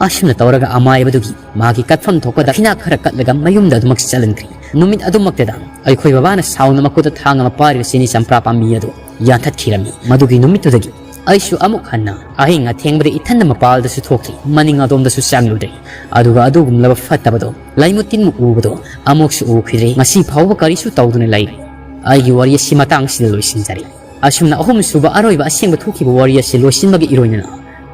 ꯑꯁꯨꯝꯅ ꯇꯧꯔꯒ ꯑꯃꯥꯏꯕꯗꯨꯒꯤ ꯃꯥꯒꯤ ꯀꯠꯐꯝ ꯊꯣꯛꯄ ꯗꯈꯤꯅꯥ ꯈꯔ ꯀꯠꯂꯒ ꯃꯌꯨꯝꯗ ꯑꯗꯨꯃꯛ ꯆꯠꯍꯟꯈ꯭ꯔꯤ꯫ ꯅꯨꯃꯤꯠ ꯑꯗꯨꯃꯛꯇꯗ ꯑꯩꯈꯣꯏ ꯕꯕꯥꯅ ꯁꯥꯎꯅ ꯃꯈꯨꯠꯇ ꯊꯥꯡ ꯑꯃ ꯄꯥꯏꯔꯒ ꯆꯤꯅꯤ ꯆꯝꯄ꯭ꯔꯥ ꯄꯥꯝꯕꯤ ꯑꯗꯨ ꯌꯥꯟꯊꯠꯈꯤꯔꯝꯃꯤ꯫ ꯃꯗꯨꯒꯤ ꯅꯨꯃꯤꯠꯇꯨꯗꯒꯤ ꯑꯩꯁꯨ ꯑꯃꯨꯛ ꯍꯟꯅ ꯑꯍꯤꯡ ꯑꯊꯦꯡꯕꯗ ꯏꯊꯟꯗ ꯃꯄꯥꯜꯗꯁꯨ ꯊꯣꯛꯇ꯭ꯔꯤ, ꯃꯅꯤꯡ ꯑꯗꯣꯝꯗꯁꯨ ꯆꯪꯂꯨꯗ꯭ꯔꯤ꯫ ꯑꯗꯨꯒ ꯑꯗꯨꯒꯨꯝꯂꯕ ꯐꯠꯇꯕꯗꯣ, ꯂꯩꯃꯨ ꯇꯤꯟꯃꯨ ꯎꯕꯗꯣ ꯑꯃꯨꯛꯁꯨ ꯎꯈꯤꯗ꯭ꯔꯤ꯫ ꯉꯁꯤ ꯐꯥꯎꯕ ꯀꯔꯤꯁꯨ ꯇꯧꯗꯨꯅ ꯂꯩꯔꯤ꯫ ꯑꯩꯒꯤ ꯋꯥꯔꯤ ꯑꯁꯤ ꯃꯇꯥꯡꯁꯤꯗ ꯂꯣꯏꯁꯤꯟꯖꯔꯦ꯫ ꯑꯁꯨꯝꯅ ꯑꯍꯨꯝꯁꯨꯕ ꯑꯔꯣꯏꯕ ꯑꯁꯦꯡꯕ ꯊꯣꯛꯈꯤꯕ ꯋꯥꯔꯤ ꯑꯁꯤ ꯂꯣꯏꯁꯤꯟꯕꯒ ꯏꯔꯣꯏꯅꯅ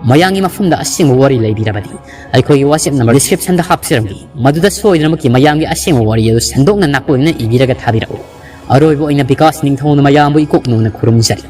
ꯃꯌꯥꯝꯒꯤ ꯃꯐꯝꯗ ꯑꯁꯦꯡꯕ ꯋꯥꯔꯤ ꯂꯩꯕꯤꯔꯕꯗꯤ ꯑꯩꯈꯣꯏꯒꯤ WhatsApp number description ꯗ ꯍꯥꯞꯆꯔꯝꯒꯦ꯫ ꯃꯗꯨꯗ ꯁꯣꯏꯗꯅꯃꯛꯀꯤ ꯃꯌꯥꯝꯒꯤ ꯑꯁꯦꯡꯕ ꯋꯥꯔꯤ ꯑꯗꯨ ꯁꯟꯗꯣꯛꯅ ꯅꯥꯀꯣꯏꯅꯅ ꯏꯕꯤꯔꯒ ꯊꯥꯕꯤꯔꯛꯎ꯫ ꯑꯔꯣꯏꯕ ꯑꯣꯏꯅ ꯕꯤꯀꯥꯁ ꯅꯤꯡꯊꯧꯅ ꯃꯌꯥꯝꯕꯨ ꯏꯀꯣꯛ ꯅꯧꯅ ꯈꯨꯔꯨꯝꯖꯔꯤ꯫